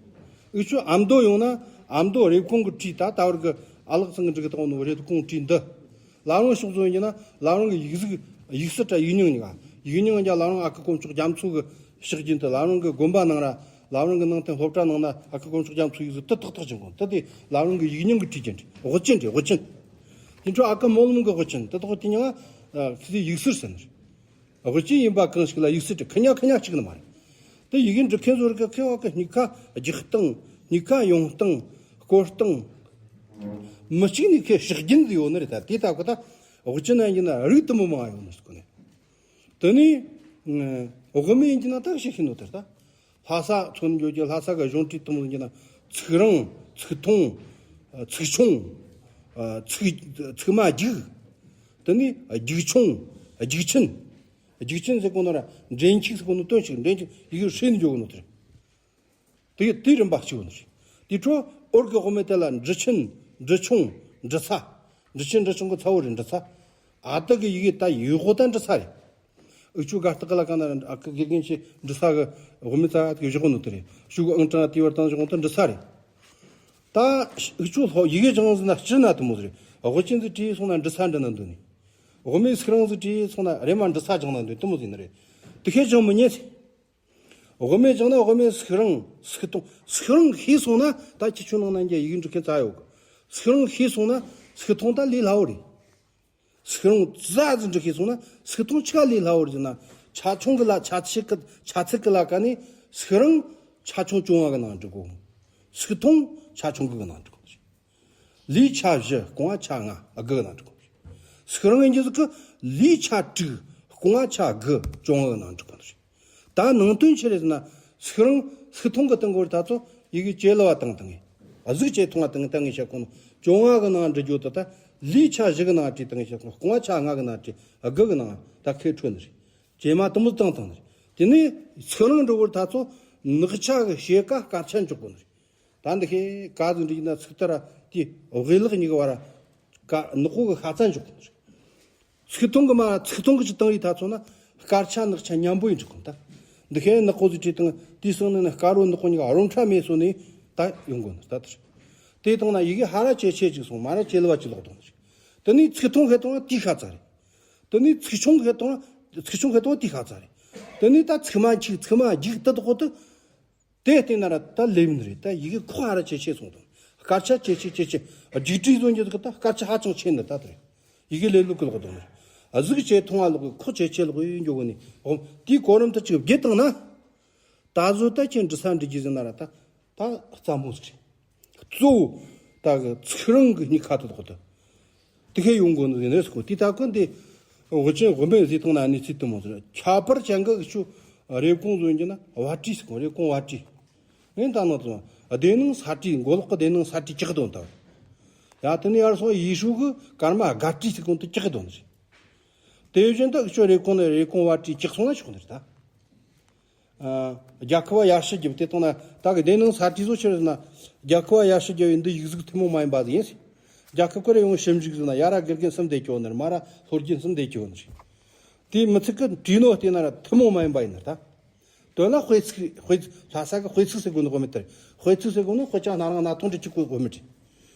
འུ་ཆོ་ཨ་མདོ་ཡོང་ན་ཨ་མདོ་རེབ་གོང་གི་བྲིས་ད་ད་བར་གི་ཨ་ལགས་ཚང་གི་འབྲི་གི་དང་ནོ་རེབ་གོང་བྲིས་འདི། བླ་བྲང་ཕྱོགས་བཟོ་ཡིན་ན་བླ་བྲང་གི་ཡིག་གཟུགས་ཡིག་སྲིད་དྲ་ཡིག་རྙིང་གཉིས་ཀ་ཡིག་རྙིང་གཉིས་ཀ་བླ་བྲང་ཨ་ཁུ་དཀོན་མཆོག་རྒྱ་མཚོ་གི་ཕྱག་རྒྱུན་དུ་བླ་བྲང་གི་དགོན་པ་ནང་ར་བླ་བྲང་གི་ནང་རྟེན་སློབ་གྲྭ་ནང་ན་ཨ་ཁུ་དཀོན་མཆོག་རྒྱ་མཚོ་ཡིག་གཟུགས་དེ་ཏག་ཏག་ཅིག་གོ་དེ་དེ་བླ་བྲང་གི་ཡིག་རྙིང་གི་བྲིས་ཅན་རེད། དབུ་ཅན་རེད། དབུ་ཅན། དེ་འཕྲོ་ཨ་ཁུ་སྨོན་ལམ་གི་དབུ་ཅན་དེ་དག་དེ་ཉིད་ལ་ཁི་སི་ཡིག་སྲིད་ཟེར་ནི་རེད། དབུ་ཅན་ཡིན་པ་གང་ཞིག་ལ་ཡིག་སྲིད་དེ་ཁི་ཉག་ཁི་ཉག་གཅིག་ནི་མ་རེད། དེ་ཡི་གེ་འབྲི་མཁན་ཚོ་རིགས་ཁེ་བ་གི་སྨྱུག་ཁ་རྒྱག་སྟངས་སྨྱུག་ཁ་ཡོང་སྟངས་བཀོལ་སྟངས་མི་གཅིག་ནས་ཁེ་ཕྱག་རྒྱུན་དུ་ཡོད་ནི་རེད། ད་དེ་ལྟ་བུ་ད་དབུ་ཅན་ན་ཡིན་ན་རིགས་དུ་མི་མང་ཡོད་ནི་ཟེར་གོ་ནས། དེ་ནས་དབུ་མེད་ཡིན་གྱི་ན་ད་ཤེས་ཤེས་ནོ་དེར་ད། ལྷ་ས་མཚོན་འཇོག་རྒྱུ་ལྷ་ས་གི་གཞུང་བྲིས་དུམ་བུ་ཡིན་ན་ཚིག་རིང་ཚིག་ཐུང་། ཚིག་ཆུང་། ཚིག་ཚིག་མ་རྒྱུག་དེ་ནས་རྒྱུག་ཆུང་། རྒྱུག་ཆེན། རྒྱུག་ཆེན་ཟེར་གོ་ནོ་ར་འདྲེན་འཁྱུག་ཟེར་གོ་ནོ་དོན་ཞིག་འདྲེན་འཁྱུག་ཡི་གེ་ཧྲེ་ནས་འཇོག་གོ་ནོ་དེ་རེད། དེ་དེ་རིམ་པ་གཅིག་ཡོད་ནི་རེད། དེ་འཕྲོ་འོར་གི་དབུ་མེད་དེ་ལ་འབྲི་ཆེན་འབྲི་ཆུང་འབྲི་ཚ། འབྲི་ཆེན་འབྲི་ཆུང་གི་ཚ་བོ་རེད་འབྲི་ཚ། ཨ་ཏི་གི་ཡི་གེ་ད་ཡོད་གོ་ད་འབྲི་ཚ་རེད། འུ་ཆོ་ག་སྟག་གི་ལ་ཀ་ན་ཨ་ཁུ་དགེ་རྒན་ཆེ་འབྲི་ས་གི་དབུ་མེད་ཙ་ཨ་ཏི་གི་བཞག་གོ་ནོ་དེ་རེད། ཤུ་གུ་ཨང་གྲངས་དེ་བར་དང་བཞག་གོ་ད་འབྲི་ས་རེད། ད་འུ་ཆོ་ལྷོ་ཡི་གེ་སྦྱང་ཟིན་ན་སྤྱིར་ན་དེ་མོ་ཟིག་རེད། དབུ་ཅན་ཟིག་བྲིས་སོང་ན་འབྲི་ས་འབྲི་ན་འདུག་ནི། དབུ་མེད་ཚིག་རིང་ཟིག་བྲིས་སོང་ན་རེ་མ་འབྲི་ས་སྦྱང་ན་འདུག་དེ་མོ་ཟིག་ནི་རེད། དེ་ཁས་སྦྱང་མི་ཉན་ཟེར། དབུ་མེད་སྦྱང་ན་དབུ་མེད་ཚིག་རིང་ཚིག་ཐུང་ཚིག་རིང་ཤེས་སོང་ན་ད་ཁྱེད་ཆོ་ནང་ན་འགྱ་ཡི་གེ་འབྲི་མཁན་ཙ་ཡོད་གི། ཚིག་རིང་ཤེས་སོང་ན་ཚིག་ཐུང་ད་ལས་སླ་བོ་རེད། ཚིག་རིང་ཙ་ཟིག་འབྲི་ཤེས་སོང་ན་ཚིག་ཐུང་ཆ་ལས་སླ་བོ་རེད་ཟེར་ན། ཆ་ཆུང་གི་ལ་ཆ་ཚིག་གི་ཆ་ཚིག་གི་ལ་ཀ་ནས་ཚིག་རིང་ཆ་ཆུང་བཅོ་ལྔ་གི་ནང་འབྲི་དགོས། ཚིག་ཐུང་ཆ་ཆུང་གི་ནང་འབྲི་དགོས། ལས་ཆ་བཞི་རྐང་བ་ཆ་ལྔ་དགུ་གི་ནང་འབྲི་དགོས། ཚིག་རིང་ཡིན་རྒྱུ་ཟིག་གི་ལས་ཆ་དྲུག་རྐང་བ་ཆ་དགུ་བཅོ་ལྔ་གི་ནང་འབྲི་དགོས་ནི་རེད། ད་ནང་དོན་ཆི་རེད་ཟེར་ན། ཚིག་རིང་ཚིག་ཐུང་གི་སྟེང་གོ་རེ་ད་ཚོ་ཡི་གེ་ཇེ་ལེ་བ་བཏང་བཏང་ངེ། གཟུགས་ཇེ་ཐུང་བ་བཏང་ངེ་ད་ངས་བཤད་གོ་ནོ་བཅོ་ལྔ་གི་ནང་འབྲི་རྒྱུ་དེ་ད་ལས་ཆ་བཞི་གི་ནང་བྲིས་ད་ངས་བཤད་གོ་ནོ་རྐང་བ་ཆ་ལྔ་གི་ནང་བྲིས་དགུ་གི་ནང་ད་ཁེ་འཕྲོད་ནི་རེད། ཇེ་མ་དུམ་བུ་བཏང་བཏང་ནི་རེད། དེ་ནས་ཚིག་རིང་འབྲི་གོ་རེ་ད་ཚོ་ནག་ཆ་གི་ཕྱེད་ཀ་དཀར་ཆ་འཇོག་དགོས་ནི་རེད། ད་འདི་ཁེ་ག་ཟིག་འབྲི་ཡིན་ན་ཚིག་ལྟར་དེ་དབུས་ལག་གཉིས་ཀྱི་བར་ཀ་ནག་པོ་གི་ཤ་ཚ་འཇོག་དགོས་ནི་རེད། ཚིག་ཐུང་གི་མ་ཚིག་ཐུང་གི་ཅི་བཏང་ཡིན་ད་ཚོ་ན་དཀར་ཆ་ནག་ཆ་མཉམ་པོ་ཡིན་འགྲིག་གོ་ད། འདི་ཁེ་ནག་པོ་ཟིག་བྲིས་བཏང་དེའི་སང་ནས་ནི་དཀར་པོ་ནག་པོ་གཉིས་ཀ་རོམ་ཁྲ་མེད་སོང་ནས་ད་ཡོང་དགོས་ནི་ད་དེ་རེད། དེ་བཏང་ན་ཡི་གེ་ཧ་ར་ཇེ་ཆེ་ཅིག་སོང་མ་ར་ཇེ་ལེ་བ་ཅིག་ལོག་བཏང་ནི་རེད། དེ་ནས་ཚིག་ཐུང་ཁེ་བཏང་ན་དེའི་ཤ་ཚ་རེད། དེ་ནས་ཚིག་ཆུང་ཁེ་བཏང་ན་ཚིག་ཆུང་ཁེ་བཏང་ན་དེའི་ཤ་ཚ་རེད། དེ་ནས་ད་ཚིག་མ་འཁྱུག་ཚིག་མ་རྒྱུག་དེ་དག་གོ་དེ། དེ་བལྟས་ན་ར་ད་ལེབ་ནི་རེད། ད་ཡི་གེ་ཁོག་ཧ་ར་ཇེ་ཆེ་སོང་དང་། དཀར་ཆ་ཇེ་ཆེ་ཇེ་ཆེ། རྒྱུགས་བྲིས་བཟོ་རྒྱུ་ད་དཀར་ཆ་ཧ་ཅང་ཆེ་ནི་ད་དེ་རེད། ཡི་གེ་ལེབ་ལུག་གི་ལོག་དང་ནི། གཟུགས་ཇེ་ཐུང་བ་ལོག་གི་ཁོག་ཇེ་ཆེ་ལོག་ཡིན་འགྱོ་གི་ནི། འོ་དེའི་གོ་རིམ་དེ་ཅིག་བརྒྱུད་བཏང་ན། ད་གཟོད་ད་ཁྱེད་འབྲི་ས་འབྲི་རྒྱུ་ཟེར་ན་ར་ད་ད་རྩ་མོ་ཟིག་རེད། གཙོ་བོ་ད་གི་ཚིག་རིང་གི་སྨྱུག་ཁ་དེ་དག་དེ། དེ་ཁས་ཡོང་དགོས་ནི་ཟེར་ནས་སྐོ་དེ་ད་གོ་འདི་དབུ་ཅན་དབུ་མེད་ཟེར་བཏང་ན་ནི་ཚིག་དུ་མོ་ཟེར། ཁྱད་པར་ཅན་གི་ཆུ་རེབ་གོང་བཟོ་རྒྱུ་ན་བ་ཏྲི་ཟེར་གོ་རེབ་གོང་བ་ཏྲི། ངས་ད་ནོ་ཚོ་སྡེ་ནང་ས་ཏྲི་མགོ་ལོག་གི་སྡེ་ནང་ས་ཏྲི་ཀྱག་དོན་དང་། ཡ་དེ་ནས་ཡར་སོང་ཡེ་ཧྲུའུ་གི་ཀརྨ་དགའ་ཏྲི་ཟེར་གོ་དེ་ཀྱག་དོན་ཟེར། དེ་བཞིན་དུ་ཆུ་རེབ་གོང་ནས་རེབ་གོང་བ་ཏྲི་ཀྱག་སོང་ན་ཆོག་ནི་རེད་ད། ཨ། རྒྱལ་ཁབ་བ་ཡར་ཞུ་རྒྱབ་དེ་དང་ན་ད་གི་སྡེ་ནང་ས་ཏྲི་བཟོ་ཕྱིར་ན་རྒྱལ་ཁབ་བ་ཡར་ཞུ་རྒྱབ་ཡིན་འདི་ཡིག་གཟུགས་ཐུན་མོང་མ་ཡིན་པ་ཟིག་ཡིན་ཟེར། རྒྱལ་ཁབ་ཀྱི་རེ་ཡོང་ཞིབ་འཇུག་ཟིག་ན་ཡ་ར་དགེ་རྒན་གསུམ་བསྡད་ཀྱི་ཡོད་ནི་རེད། མ་ར་ལྷོ་རྒྱུན་གསུམ་བསྡད་ཀྱི་ཡོད་ནི་རེད། དེའི་མི་ཚིག་གི་བྲིས་ནོ་བལྟས་ན་ར་ཐུན་མོང་མ་ཡིན་པ་ཡིན་ནི་རེད་ད། དོན་ལ་དཔེ་ཚིག་དཔེ་ཚིག་ལྷ་ས་གི་དཔེ་ཚིག་ཟེར་དགོས་ནི་གོ་མི་ལྟར་དཔེ་ཚིག་ཟེར་དགོས་ནི་དཔེ་ཆ་སྣ་རང་སྣ་ཐོང་འབྲི་གཅིག་གོ་གོ་མི་བྲིས།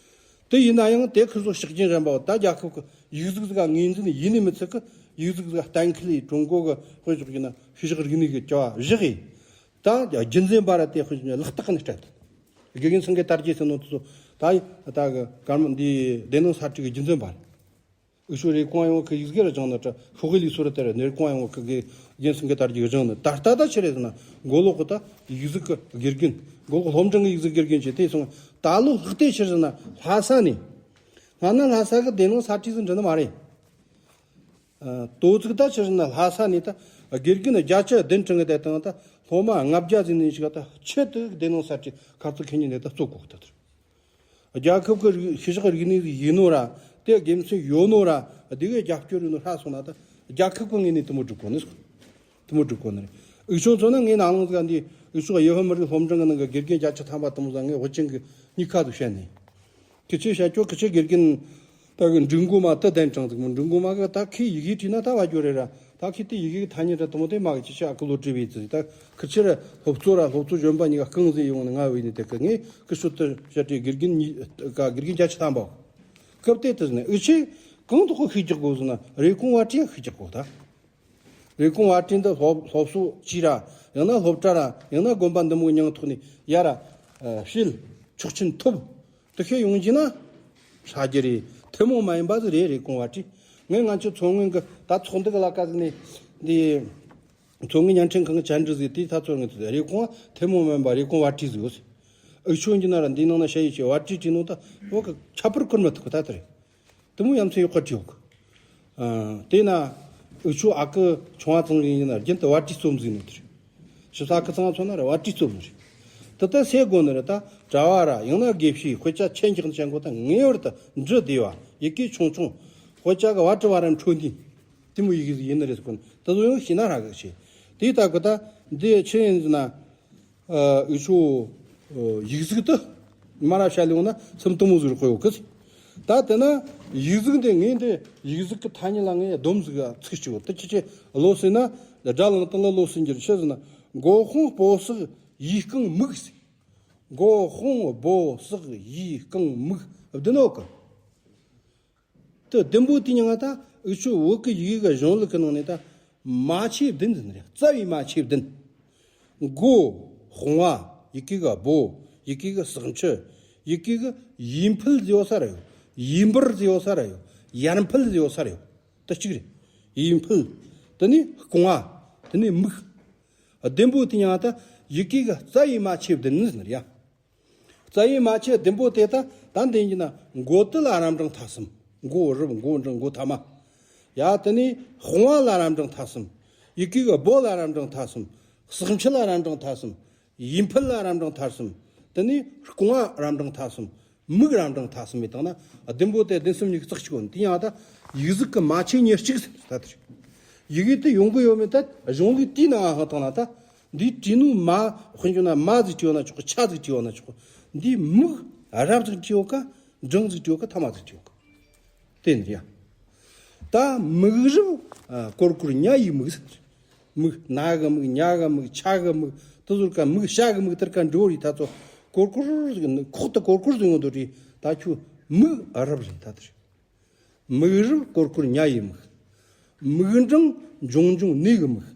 དེ་ཡིན་ན་ཡང་དེ་ཁུར་ཚོ་ཕྱག་རྒྱུན་རིམ་པ་བ་ད་རྒྱལ་ཁབ་ཀྱི་ཡིག་གཟུགས་ཟིག་ངོས་འཛིན་ཡིན་ནི་མི་ཚིག་གི་ཡིག་གཟུགས་ཟིག་གཏན་འཁེལ་ཡིས་ཀྲུང་གོ་གི་དཔེ་ཕྱོགས་ཀྱི་ན་ཤུལ་བཞག་རིག་གནས་ཀྱི་བྱ་བ་བཞག་ཡིས། ད་རྒྱུན་འཛིན་པ་ར་དེ་དཔེ་ལག་རྟགས་ནས་སྤྲད་དེ། དགེ་རྒན་ཚང་གི་དར་རྒྱས་ཟེར་ནོ་དེ་ཚོ་ད་ད་གི་སྐར་མ་འདི་སྡེ་ནང་ས་ཁྲའི་གི་རྒྱུན་འཛིན་པ་རེད། འུ་ཆོ་རེབ་གོང་ཡོང་གི་ཡིག་གེ་ར་སྦྱངས་ནི་ད་ཤོག་ལྷེ་ལི་སོ་ར་དེ་ར་ནས་རེབ་གོང་ཡོང་གི་དགེ་རྒན་སེང་གེ་དར་རྒྱས་སྦྱངས་ནི། ད་ལྟ་ད་ཆི་རེད་ཟེར་ན་མགོ་ལོག་གི་ད་ཡིག་གཟུགས་ཀྱི་དགེ་རྒན། མགོ་ལོག་སློབ་འབྲིང་གི་ཡིག་གཟུགས་དགེ་རྒན་བྱས། དེ་སོང་ད་ལོ་ལྷག་དེ་ཆི་རེད་ཟེར་ན་ལྷ་ས་ནས། སྔ་ན་ལྷ་ས་གི་སྡེ་ནང་ས་ཁྲའི་ཟིག་འགྲིག་ནི་མ་རེད། ཨ། དོ་ཚིགས་ད་ཆི་རེད་ན་ལྷ་ས་ནས་ད་དགེ་རྒན་བརྒྱ་ཆ་བདུན་ཁྲིད་གི་བསྡད་བཏང་། ད་སློབ་མ་ལྔ་བརྒྱ་ཟིན་ནས་ཞིག་ད་ཆེད་དུ་སྡེ་ནང་ས་ཁྲའི་ཁ་ཚུགས་ཁེ་ཉིན་ནས་ད་གཙོ་གོ་གི་ད་དེར། རྒྱལ་ཁབ་ཀྱི་རིག་ཤེས་བྱ་རིག་གནས་ཡིན་ནོ་ར། དེ་དགེ་མཚན་ཡོད་ནོ་ར། དེ་གའི་རྒྱབ་སྐྱོར་ཡོད་ནོ་ཧྲ་སོང་ན་ད་རྒྱལ་ཁབ་ཀྱི་ངོས་ནས་དེ་མོ་སྒྲུབ་དགོས་ནི། དེ་མོ་སྒྲུབ་དགོས་ནི་རེད། འུ་ཆོ་ཚོ་ན་ངས་ནང་ལོགས་ཟིག་འདི་འུ་ཆོ་ཡེ་ཧ་མི་རིགས་སློབ་འབྲིང་གི་ནང་གི་དགེ་རྒན་བརྒྱ་ཆ་ཐམ་པ་དེ་མོ་ཟིག་ངས་དབུ་ཅན་གི་གཉིས་ཀ་ཟིག་བཤད་ནས། ཁི་ཆོས་བཤད་ཀྱོ། ཁི་ཆོས་དགེ་རྒན་ད་གི་འབྲི་མགོ་མ་ད་གདན་དྲངས་ཟིག་མོ། འབྲི་མགོ་མ་གི་ད་ཁི་ཡི་གེ་བྲིས་ན་ད་བ་རྒྱུ་རེད་ར། ད་ཁི་དེ་ཡི་གེ་གི་ཐ་སྙད་ར་དེ་མོ་དེ་མ་གི་ཅི་ཆ་ཨ་ཁུ་ལོ་བྲིས་པའི་ཙི་ད་ཁི་ཆོས་ར་སློབ་གཙོ་ར་སློབ་གཙོ་གཞོན་པ་གཉིས་ཀ་རྐང་ཟིག་ཡོང་ནས་ང་བས་ནས་དེ་གི་ངས་ཁི་ཆོ་དེ་བཤད་བྲིས་དགེ་རྒན་གཉིས་ཀ་དགེ་རྒན་བརྒྱ་ཆ་ཐམ་པ། སྐབས་དེ་དུས་ནས་འུ་ཆོས་གང་དུ་ཁོ་ཤུགས་རྒྱག་དགོས་ཟེར་ན་རེབ་གོང་བ་ཁྲིད་ཤུགས་རྒྱག་དགོས་ད། རེབ་གོང་བ་ཁྲིད་འདི་སློབ་སློབ་གསོ་ཅི་ར། ཡང་ན་སློབ་གྲྭ་ར། ཡང་ན་དགོན་པ་འདི་མོ་མྱིང་ཐོག་ནས་ཡ་ར་ཨ་བཤད་ཆོག་མཆན་ཐོབ། དེ་ཤེས་ཡོང་རྒྱུ་ན་ཧྲ་རྒྱུ་རེད། ཐུན་མོང་མ་ཡིན་པ་ཟིག་རེད། རེབ་གོང་བ་ཁྲིད། ངས་ང་ཚོ་མཚོ་སྔོན་གི་ད་ཚོགས་འདུ་གི་ལ་ཀ་ཟིག་ནས་འདི་མཚོ་སྔོན་བརྙན་འཕྲིན་ཁང་གི་བཅར་འདྲི་ཟིག་དེ་ད་ཚོར་ངེས་ཚོ་རེབ་གོང་བ་ཐུན་མོང་མ་ཡིན་པ་རེབ་གོང་བ་ཁྲིད་ཟིག་ཡོད། འུ་ཆོ་འདི་ན་ར་འདི་ནང་ན་ཞ་ཡི་ཆེ་བ་ཁྲིད་ཁྲིད་ནོ་ད་འོ་གི་ཁྱད་པར་ཁུར་མི་ཐུབ་གི་ད་དེ་རེད། དེ་མོ་ཡ་མཚན་ཡོད་ཁ་བྲིས་ཡོད་གི། ཨ། དེས་ན་འུ་ཆོ་ཨ་ཁུ་ཆུང་བ་ཚང་ཡིན་ན་རྒྱུན་དུ་བ་ཁྲིད་རྩོམ་ཟིག་ནི་དེ་རེད། ཞིབ་ས་ཁུ་ཚང་མཚོན་ན་ར་བ་ཁྲིད་རྩོམ་ནི་རེད། དེ་ལྟར་སེ་དགོས་ནི་རེད། ད་དྲ་བ་ར་ཡང་ན་དགེ་བཤེས་དཔེ་ཆ་ཆེན་རྒྱག་ནི་ཅན་གོ་ད་ངེས་པར་དུ་འབྲི་བདེ་བ། ཡི་གེ་ཆུང་ཆུང་། དཔེ་ཆ་གི་བ་དྲི་བ་ར་འཕྲོད་འདི། དེ་མོ་ཡི་གེ་ཟིག་ཡིན་ནི་རེད་ཟེར་གོ་ནི། དེ་ཚོ་ཡང་ཤེས་ན་ཧྲ་གི་ཆེ། དེའི་སྟབས་གི་ད་འདི་ཆི་ཡིན་ཟེར་ན། ཨ། འུ་ཆོ་ཨ་ཡིག་གཟུགས་དེ་མ་ར་བཤད་ལེ་ཡོང་ན་སེམས་གཏིང་མོ་ཟིག་རེད་གོ་ཡོད་གི། ད་དེ་ན་ཡིག་གཟུགས་འདི་ངས་འདི་ཡིག་གཟུགས་ཀྱི་ཐ་སྙད་ལ་ངས་སྡོམ་ཟིག་ཚིག་གཅིག་ཡོད། དེ་ཅི་ཅི་ལོ་ཟེར་ན་སྒྲ་ལངས་སྟངས་ལ་ལོ་ཟེར་རྒྱུ་རེད། ཆི་ཟེར་ན་མགོ་དཔུང་སྤོ་སག་ཡིག་རྐང་མིག་ཟེར། མགོ་དཔུང་སྤོ་སག་ཡིག་རྐང་མིག་བདུན་ཡོད་གི། དེ་བདུན་པོ་དེ་ཉིད་ང་ད་འུ་ཆོ་བོད་ཀྱི་ཡི་གེ་གི་གཞུང་ལུགས་ཀྱི་ནང་ནས་ད་མ་ཆོས་བདུན་ཟེར་ནི་རེད། རྩ་བའི་མ་ཆོས་བདུན། མགོ། དཔུང་བ། ཡི་གེ་གི་སྦོ། ཡི་གེ་གི་ཟག་མཆུ། ཡི་གེ་གི་ཡིག་འཕུལ་ཟེར་ཡོད་ས་ར་ཡོད། ཡིག་འབུར་ཟེར་ཡོད་ས་ར་ཡོད། ཡར་འཕུལ་ཟེར་ཡོད་ས་ར་ཡོད། དེ་གཅིག་རེད། ཡིག་འཕུལ། དེ་ནས་རྐང་བ། དེ་ནས་མིག། བདུན་པོ་དེ་ཉིད་ང་ད་ཡི་གེ་གི་རྩ་བའི་མ་ཆོས་བདུན་ཟེར་ནི་རེད་ཡ། རྩ་བའི་མ་ཆོས་བདུན་པོ་དེ་ད་ད་འདི་ཡིན་ན་མགོ་དེ་ལ་རབ་འབྲིང་ཐ་གསུམ། མགོ་རབ་མགོ་འབྲིང་མགོ་ཐ་མ། ཡ་དེ་ནས་དཔུང་བ་ལ་རབ་འབྲིང་ཐ་གསུམ། ཡི་གེ་གི་སྦོ་ལ་རབ་འབྲིང་ཐ་གསུམ། ཟག་མཆུ་ལ་རབ་འབྲིང་ཐ་གསུམ། ཡིག་འཕུལ་ལ་རབ་འབྲིང་ཐ་གསུམ། དེ་ནས་རྐང་བ་རབ་འབྲིང་ཐ་གསུམ། མིག་རབ་འབྲིང་ཐ་གསུམ་མེད་བཏང་ན་བདུན་པོ་དེ་བདུན་གསུམ་ཉི་ཤུ་རྩ་གཅིག་གོ་ནི། དེ་ཡང་ད་ཡིག་གཟུགས་ཀྱི་མ་ཆོས་ཉེར་གཅིག་ཟེར་ད་དེ་རེད། ཡི་གེ་དེ་ཡོང་གི་ཡོད་མེད་ད་གཞུང་ལུགས་དེའི་ནང་ཧང་བཏང་ན་ད། འདིའི་བྲིས་ནོ་མ་དཔེ་འཇོག་ན་མ་ཟིག་བྲིས་ཡོད་ན་ཆོག་གི། ཆ་ཟིག་བྲིས་ཡོད་ན་ཆོག་གི། འདིའི་མིག་རབ་ཟིག་བྲིས་ཡོད་ག། འབྲིང་ཟིག་བྲིས་ཡོད་ག། ཐ་མ་ཟིག་བྲིས་ཡོད་ག། དེ་ནི་ཡ། ད་མིག་རབ་ཨ་ཀོར་ཀོར་ཉ་ཡི་མིག་ཟེར། མིག་ན་གི་མིག་ཉ་གི་མིག་ཆ་གི་མིག་དེ་ཟུར་ཀ་མིག་ཤ་གི་མིག་དེར་ཀ་འགྲོ་རེད། ད་ཚོ་ཀོར་ཀོར་ཟིག་ཁོག་ཏུ་ཀོར་ཀོར་ཟིག་ཡོང་དུ་རེད། ད་ཁྱོད་མིག་རབ་རེད་ད་དེར། མིག་རབ་ཀོར་ཀོར་ཉ་ཡི་མིག་མིག་འབྲིང་འབྱུང་འབྱུང་ནད་གི་མིག་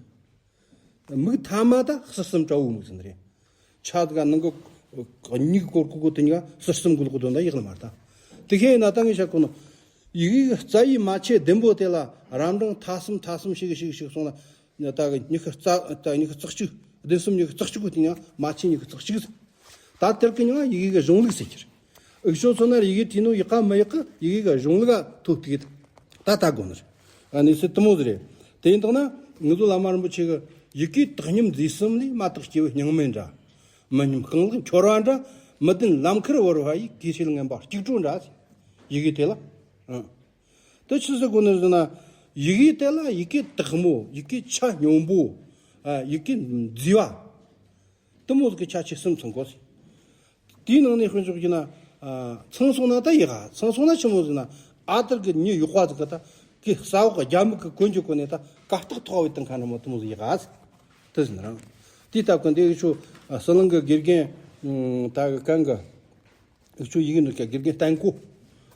མིག་ཐ་མ་ད་ཟུར་གསུམ་དྲ་བོའི་མིག་ཟེར་ནི་རེད། ཆ་དགའ་ནང་གི་མིག་ཀོར་ཀོར་གོ་དེ་གཉིས་ཀ་ཟུར་གསུམ་གི་ལོག་དོན་ད་ཡག་ལ་མ་རེད་ད། དེ་ཁས་ན་ད་ངས་བཤད་གོ་ནོ། ཡི་གེ་རྩ་བའི་མ་ཆོས་བདུན་པོ་དེ་ལ་རབ་འབྲིང་ཐ་གསུམ་ཐ་གསུམ་ཞིག་ཞིག་ཞིག་སོང་ན་ད་གི་ཉི་ཤུ་རྩ་ད་ཉི་ཤུ་རྩ་གཅིག་བདུན་གསུམ་ཉི་ཤུ་རྩ་གཅིག་གོ་དེ་གཉིས་ཀ་མ་ཆོས་ཉི་ཤུ་རྩ་གཅིག་ཟེར། ད་དེར་གི་ཉིན་ཡི་གེ་གི་གཞུང་ལུགས་ཟེར་གྱི་རེད། འུ་ཆོ་ཚོ་ན་ཡི་གེ་བྲིས་ནོ་ཡག་ག་མི་ཡག་གི་ཡི་གེ་གི་གཞུང་ལུགས་ཐོག་ཏུ་ད་ལྟ་དགོས་ནི་རེད། ཨ་ནི་སི་དུ་མོ་ཟེར་རེད། དེ་ཡིན་དང་ན་ངུ་ཚོ་བླ་མ་རིན་པོ་ཆེ་གི་ཡི་གེ་དག་སྙོམས་མཛེས་གསུམ་ལས། མ་དག་སྐྱེ་བོའི་སྙིང་མེད་འདྲ། མི་སྙོམས་རྐང་ལག་འཁྱོར་བ་འདྲ། མི་ལྡན་ལམ་ཁར་བོར་བ་ཡི། གོས་ཆེན་ངན་པ་སྐྱུག་བྲོ་འདྲ། ཡི་གེ་དེ་ལ། ཨ། དེ་ཆི་ཟེར་གོ་ནི་ཟེར་ན། ཡི་གེ་དེ་ལ་ཡི་གེ་དག་མོ། ཡི་གེ་ཆ་སྙོམས་པོ། ཨ། ཡི་གེ་མཛེས་པ། དུ་མོ་ཟིག་གི་ཆ་ཆེ་གསུམ་ཚང་དགོས། དེའི་ནང་ནས་དཔེ་འཇོག་རྒྱུ་ན། ཨ། ཚང་སོང་ན་ད་ཡག་ག་ཚང་སོང་ན་ཆི་མོ་ཟིག་ན། ཨ་དར་གི་མྱི་ཡག་པ་ཟིག་གི་ད་གི་ས་འོག་གི་རྒྱ་མི་གི་གོན་རྒྱུ་གོན་ནས་ད་ཀ་སྟག་ཐོག་བའི་སྟེང་ཁ་འདྲ་མོ་དུ་མོ་ཟིག་ཡག་ག་དེ་ཟིན་རང་། དེའི་སྟབས་ཀྱིས་འདི་ཡུལ་ཤུལ་ཟི་ལིང་གི་དགེ་རྒན་ད་གི་གང་གི་ཡུལ་ཤུལ་ཡི་གེ་འབྲི་མཁན་དགེ་རྒན་བསྟན་ཀོ།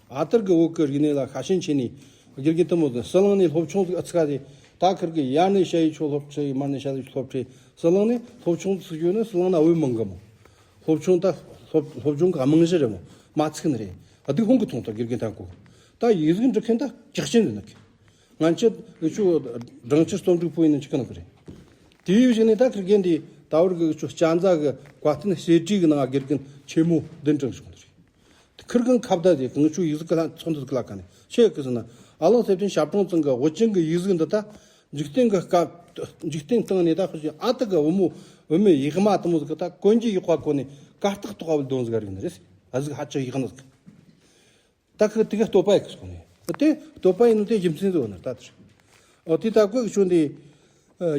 ཨ་དར་གི་བོད་ཀྱི་རིག་གནས་ལ་ཤ་ཞེན་ཆེ་ནས་དགེ་རྒན་དུ་མོ་ཟིག་ཟི་ལིང་ནས་སློབ་ཆུང་ཟིག་ཨ་ཚིག་ག་དེ། ད་ཁིར་གི་ཡར་ནས་ཞ་ཡི་ཆོ་སློབ་ཁྲིད། མར་ནས་ཞ་ཡི་སློབ་ཁྲིད། ཟི་ལིང་ནས་སློབ་ཆུང་ཟིག་ཡོད་ན་ཟི་ལིང་ན་བོད་མང་གི་མོ། སློབ་ཆུང་ད་སློབ་སློབ་སྦྱོང་གི་རྨང་གཞི་རེད་མོ། མ་ཚིག་ནི་རེད། ཨ་དུག་ཧོང་གི་ཐོང་ཐོ་དགེ་རྒན་ཐང་གོ། ད་ཡིག་གཟུགས་འབྲི་མཁན་ད་གྲགས་ཅན་རེད་ན། ང་ཚོ་འུ་ཆོ་སྦྲང་ཆར་རྩོམ་སྒྲིག་པུའུ་ཡིན་ན་ཅི་ག་ན་གི་རེད། དེའི་གཞུག་ནས་ད་ཁིར་གན་དེ་ད་བར་གི་འུ་ཆོ་སྤྱན་རས་གཟིགས་ཀྱི་བཀའ་བསྟན་གསེར་བྲིས་ཀྱི་ནང་དགེ་རྒན་ཆེན་མོ་བདུན་དྲངས་བྱུང་ནི་རེད། ཁིར་གང་ཁ་བརྡ་དེ་གང་ཆོས་ཡིག་གཟུགས་ཀྱི་ལྷན་ཚོགས་འདུ་ཀླད་ཀ་ནས་ཆེ་གི་ཟེར་ན། ཨ་ལགས་ཚེ་བརྟན་ཞབས་དྲུང་ཚང་གི་དབུ་ཅན་གྱི་ཡིག་གཟུགས་འདི་ད་འཇིག་རྟེན་གྱི་སྐབས་འཇིག་རྟེན་སྟེང་ནས་ད་ཁོ་ཞིག་ཨ་ཏི་གི་བུ་མོ་བུད་མེད་ཡག་མ་དེ་མོ་ཟིག་གི་ད་གོན་རྒྱུ་ཡག་པ་གོན་ནས་གར་སྟེགས་ཐོག་བུད་དོན་ཟིག་རིག་ནི་རེད། ཨ་ཟིག་ཧ་ཅང་ཡག་ནི་ཟིག་ད་ཁི་དེ་ག་བསྟོད་པ་ཡིན་གི་སོང་ནས། དེ་བསྟོད་པ་ཡིན་ནོ་དེ་རྒྱུ་མཚན་ཟིག་ཡོད་ནི་ད་དེར། ཨོ་དེ་ད་ཁོས་གི་ཆོ་འདི།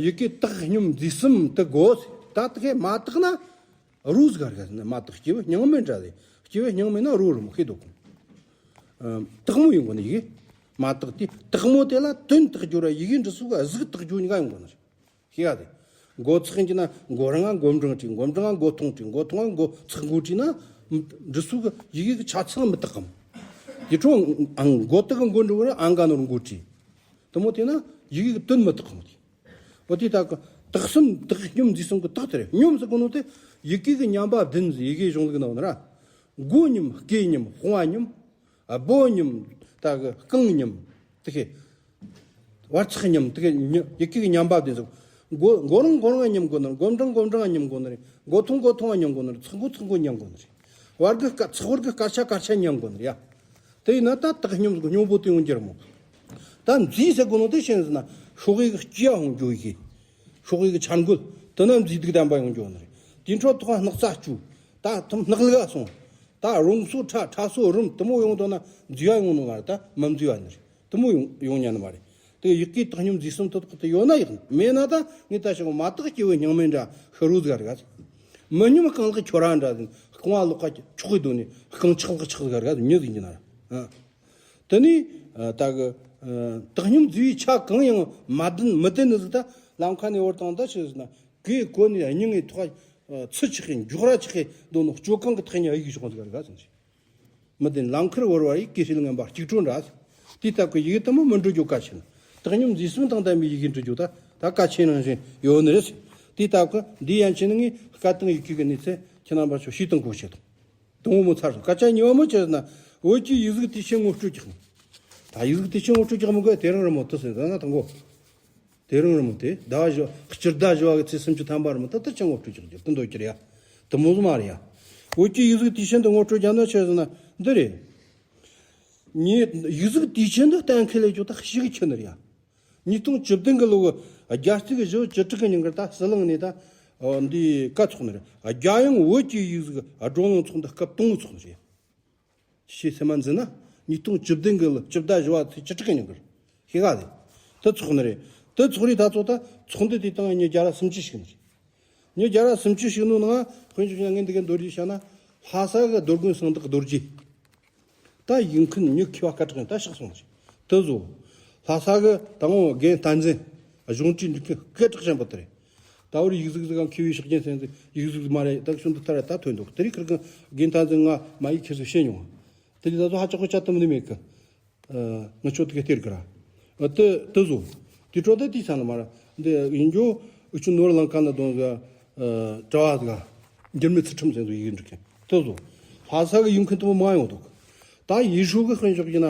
ཡི་གེ་དག་སྙོམས་འཛིན་གསུམ་དེ་དགོས། ད་དེ་གས་མ་དག་ན་རོ་ཟིག་ག་རེད་ཟེར་ན། མ་དག་སྐྱེས་བུ་སྙིང་མེད་འདྲ་ཟེར། སྐྱེས་བུ་སྙིང་མེད་ན་རོ་རུ་མི་ཤེས་འདུག་ཨ། དག་མོ་ཡིན་དགོས་ནི་ཡི་གེ། མ་དག་དེ་དག་མོ་དེ་ལ་དོན་དག་སྦྱོར་བ་ཡི་གེ་འབྲི་སྲོལ་ག་གཟུགས་དག་སྦྱོར་གཉིས་ཀ་ཡོང་དགོས་ནི་རེད། ཤེས་ཡ་དེ། མགོ་ཚེག་ཡིན་གྱི་ན་མགོ་རིང་ང་མགོ་འབྲིང་བྲིས། མགོ་འབྲིང་ང་མགོ་ཐུང་བྲིས། མགོ་ཐུང་ང་མགོ་ཚེག་མགོ་བྲིས་ན། འབྲི་སྲོལ་གི་ཡི་གེ་གི་ཆ་ཚང་མི་དག་གམ། དེ་འཕྲོ་ཨང་མགོ་དག་གི་མགོ་འབྲི་བ་རེད། ཨང་ག་ནོར་མགོ་བྲིས། དེ་མོ་དེ་ན་ཡི་གེ་གི་དོན་མི་དག་གམ་དེ། འོ་དེ་ད་གི་དག་གསུམ་དག་སྙོམས་འཛིན་གསུམ་གི་དག་དེ་རེད། སྙོམས་ཟེར་གོ་ནོ་དེ་ཡི་གེ་གི་མཉམ་པ་བདུན་ཟེར། ཡི་གེ་གཞུང་ལུགས་ནང་ན་ར། མགོ་སྙོམས། སྐེ་སྙོམས། དཔུང་བ་སྙོམས། སྦོ་སྙོམས། ད་གི་རྐང་སྙོམས། དེ་གི་བར་ཚེག་སྙོམས། དེ་གི་ཉི་ཡི་གེ་གི་མཉམ་པ་དེ་ཚོ། མགོ་མགོ་རིང་མགོ་རིང་ང་སྙོམས་དགོས་ནི་རེད། མགོ་འབྲིང་མགོ་འབྲིང་ང་སྙོམས་དགོས་ནི་རེད། མགོ་ཐུང་མགོ་ཐུང་ང་སྙོམས་དགོས་ནི་རེད། ཚེག་མགོ་ཚེག་མགོ་སྙོམས་དགོས་ནི་རེད། བར་གི་སྐ་ཚེག་བར་གི་སྐར་ཆ་སྐར་ཆ་སྙོམས་དགོས་ནི་རེད་ཡ། དེ་ཡིན་ན་ད་དག་སྙོམས་སྙོམས་པོ་དེ་ཡོང་རྒྱུ་རེད་མོ། ད་འཛིན་ཟེར་གོ་ནོ་དེ་ཤེས་ཟིན་ན་ཤོག་ཡིག་གི་སྐྱེ་བ་ཡོང་རྒྱུ་ཡི་གེ། ཤོག་ཡིག་གི་འཆར་འགོད་དེ་ན་འཛིན་སྡུག་ལྡན་པ་ཡོང་རྒྱུ་ནི་རེད། དེ་འཕྲོ་ཐོག་སྣག་ཚ་བཅུ། ད་ཐུམ་སྣག་ལུག་སོང་། ད་རུང་སོ་ཁྲ་ཁྲ་སོ་རུམ་དེ་མོ་ཡོང་དོ་ན་འཛི་བ་ཡོང་ནི་མ་རེད། ད་མི་འཛི་བ་ནི་རེད། དེ་མོ་ཡོང་ཡོང་ཉན་ནི་མ་རེད། དེ་ཡི་གེ་དག་སྙོམས་འཛིན་གསུམ་དེ་དག་དེ་ཡོད་ན་ཡག་ནི། མེད་ན་ད་ངས་ད་ཞིག་མ་དག་སྐྱེ་བོ་སྙིང་མེད་འདྲ་ཤི་རུ་ཟིག་རེད་ག། མི་སྙོམས་རྐང་ལག་ཁྱོ་ར་འདྲ་ཟིག་རྐང་བ་ལོག་ཀ་ཆོག་གི་དོན་ནི་རྐང་ཆག་ལག་ཆག་ཟིག་རེད་ག། མྱི་ཟིག་ཡིན་ན་ར། དེ་ནས་ད་གི་དག་སྙོམས་འཛི་བའི་ཆ་གང་ཡང་མ་ལྡན་མི་ལྡན་ནི་ཟིག་ད་ལམ་ཁ་ནས་བོར་བཏང་ད་ཆི་ཟིག་ན། གོས་གོན་ནས་སྙིང་ངེ་ཐོག་ཚི་ཆི་གི་མགྱོགས་ར་ཆི་གི་འདོད་ནོ་སྤྱོད་གང་གི་ཐག་ཉེ་ཡིག་ཞོག་ཟིག་རེད་ག་ཟིན་ཆི། མི་ལྡན་ལམ་ཁར་བོར་བ་ཡི་གེ་ཧྲིལ་ངན་པ་གཅིག་སྤྲོད་འདྲ། དེ་ལྟ་བུའི་ཡི་གེ་དེ་མོ་མི་འབྲི་རྒྱུ་གལ་ཆེ་ན། དག་སྙོམས་འཛིན་གསུམ་དང་ལྡན་པའི་ཡི་གེ་འབྲི་རྒྱུ་ད་ད་གལ་ཆེ་ནང་བཞིན་ཡོད་ནི་རེད། དེ་ལྟ་བུ་འདི་ཡན་ཆད་ནི་ངས་སྐད་དང་ཡི་གེ་གི་གནས་ཚད་ཁྱེད་རྣམ་པ་ཚོ་ཤེས་དང་གོ་ཆེད་དང་། དང་པོ་མོ་ཚར་སོང་། སྐད་ཆ་གཉིས་པ་མོ་ཆེ་ན་བོད་ཀྱི་ཡིག་གཟུགས་དུས་ཆེན་ངོ་སྤྲོད་རྒྱག་ནི། ད་ཡིག་གཟུགས་དུས་ཆེན་ངོ་སྤྲོད་རྒྱག་མི་དགོས། དེ་རིང་རི་མོ་དུ་ཟེར་ད་ན་དང་གོ། དེ་རིང་རི་མོ་དེ་ཟླ་བ་བཞི་སྤྱི་ཟླ་བཞི་བ་གི་ཚེས་སུམ་ཅུ་ཐམ་པ་རི་མོ་ད་ལྟ་ཅང་ངོ་སྤྲོད་ཀྱི་རྒྱུ་དེ་འདོད་ཀྱི་རེད་ཡ། དེ་མོ་ཟིག་མ་རེད་ཡ། བོད་ཀྱི་ཡིག་གཟུགས་དུས་ཆེན་དུ་ངོ་སྤྲོད་རྒྱག་ན་ཆེ་ཟེར་ན་འདི་རེད། ཉི་ཡིག་གཟུགས་དུས་ཆེན་དུ་གཏན་འཁེལ་ལས་ཀྱང་ད་ཞིག་ཁྱི་ནི་རེད་ཡ། ཉིས་སྟོང་བཅུ་བདུན་གི་ལོ་གི་རྒྱ་རྩིས་གི་བཞི་བཅུ་དྲུག་གི་ཉིན་ཀར་ད་ཟི་ལིང་ནས་ད་འདི་བཀའ་ཚོགས་ནི་རེད། རྒྱལ་ཡོངས་བོད་ཀྱི་ཡིག་གཟུགས་བགྲོ་གླེང་ཚོགས་འདུ་སྐབས་དང་པོ་ཚོགས་ནི་རེད། ཞེས་སེམས་མ་འཛིན་ན་ཉིས་སྟོང་བཅུ་བདུན་གི་ལོ་སྤྱི་ཟླ་བཞི་བ་ཚེས་བཅུ་དྲུག་གི་ཉིན་དཀར་ཤེས་ག་དེ། དེ་ཚོགས་ནི་རེད། དེ་ཚོགས་རིས་ད་ཚོགས་ད་ཚོགས་འདུ་དེ་དང་ཉིས་བརྒྱ་ར་སུམ་ཅུ་ཞིག་ནི་རེད། ཉིས་བརྒྱ་ར་སུམ་ཅུ་ཞིག་ནོ་ནང་དཔོན་ཆུ་ཞིག་ངས་འདི་གའི་མདོར་བསྡུས་བྱས་ན། ལྷ་ས་གི་རྡོ་དགོན་གསང་བདག་རྡོ་རྗེ། ད་ཡིག་མཁན་མྱི་མཁས་པ་སྐད་གྲགས་ད་ཆགས་སོང་ཞིག་དེ་བཟོ། ལྷ་ས་གི་དང་པོ་རྒན་བསྟན་འཛིན་གཞུང་བྲིས་འབྲི་མཁན་སྐད་གྲགས་ཆེན་པོ་དེ་རེད། ད་བར་ཡིག་གཟུགས་ཟིག་གམ་མཁས་པའི་ཕྱག་རྒྱན་སེམས་ཟིག་ཡིག་གཟུགས་མ་རེད་ད་ཤུན་དུ་ཐར་ད་ཐོན་འདུག་དེ་རིགས་ཁིར་གི་རྒན་བསྟན་འཛིན་ང་མ་ཡིག་ཁྱེར་སོ་བཤད་མྱོང་། དེ་རིགས་ད་ཚོ་ཧ་ཅང་གི་ཆ་དུ་མི་ནི་མེད་གི། ངི་ཆོ་དེ་ག་སྟེར་གི་ར། དེ་དེ་བཟོ། དེ་འཕྲོ་དེ་དེའི་ས་ན་མ་ར་འདི་ཡིན་རྒྱུ་འུ་ཆུ་ནོར་ལང་ཀ་ན་དོན་གི་གྲྭ་བ་ཟིག་འགྱུར་མེད་ཚུལ་ཁྲིམས་ཟེར་ཚོ་ཡིག་འབྲི་མཁན་དེ་བཟོ། ལྷ་ས་གི་ཡིག་མཁན་དེ་མོ་མང་ཡོང་འདུག་ད་ཡེ་ཧྲུའུ་གི་དཔེ་འཇོག་གི་ན་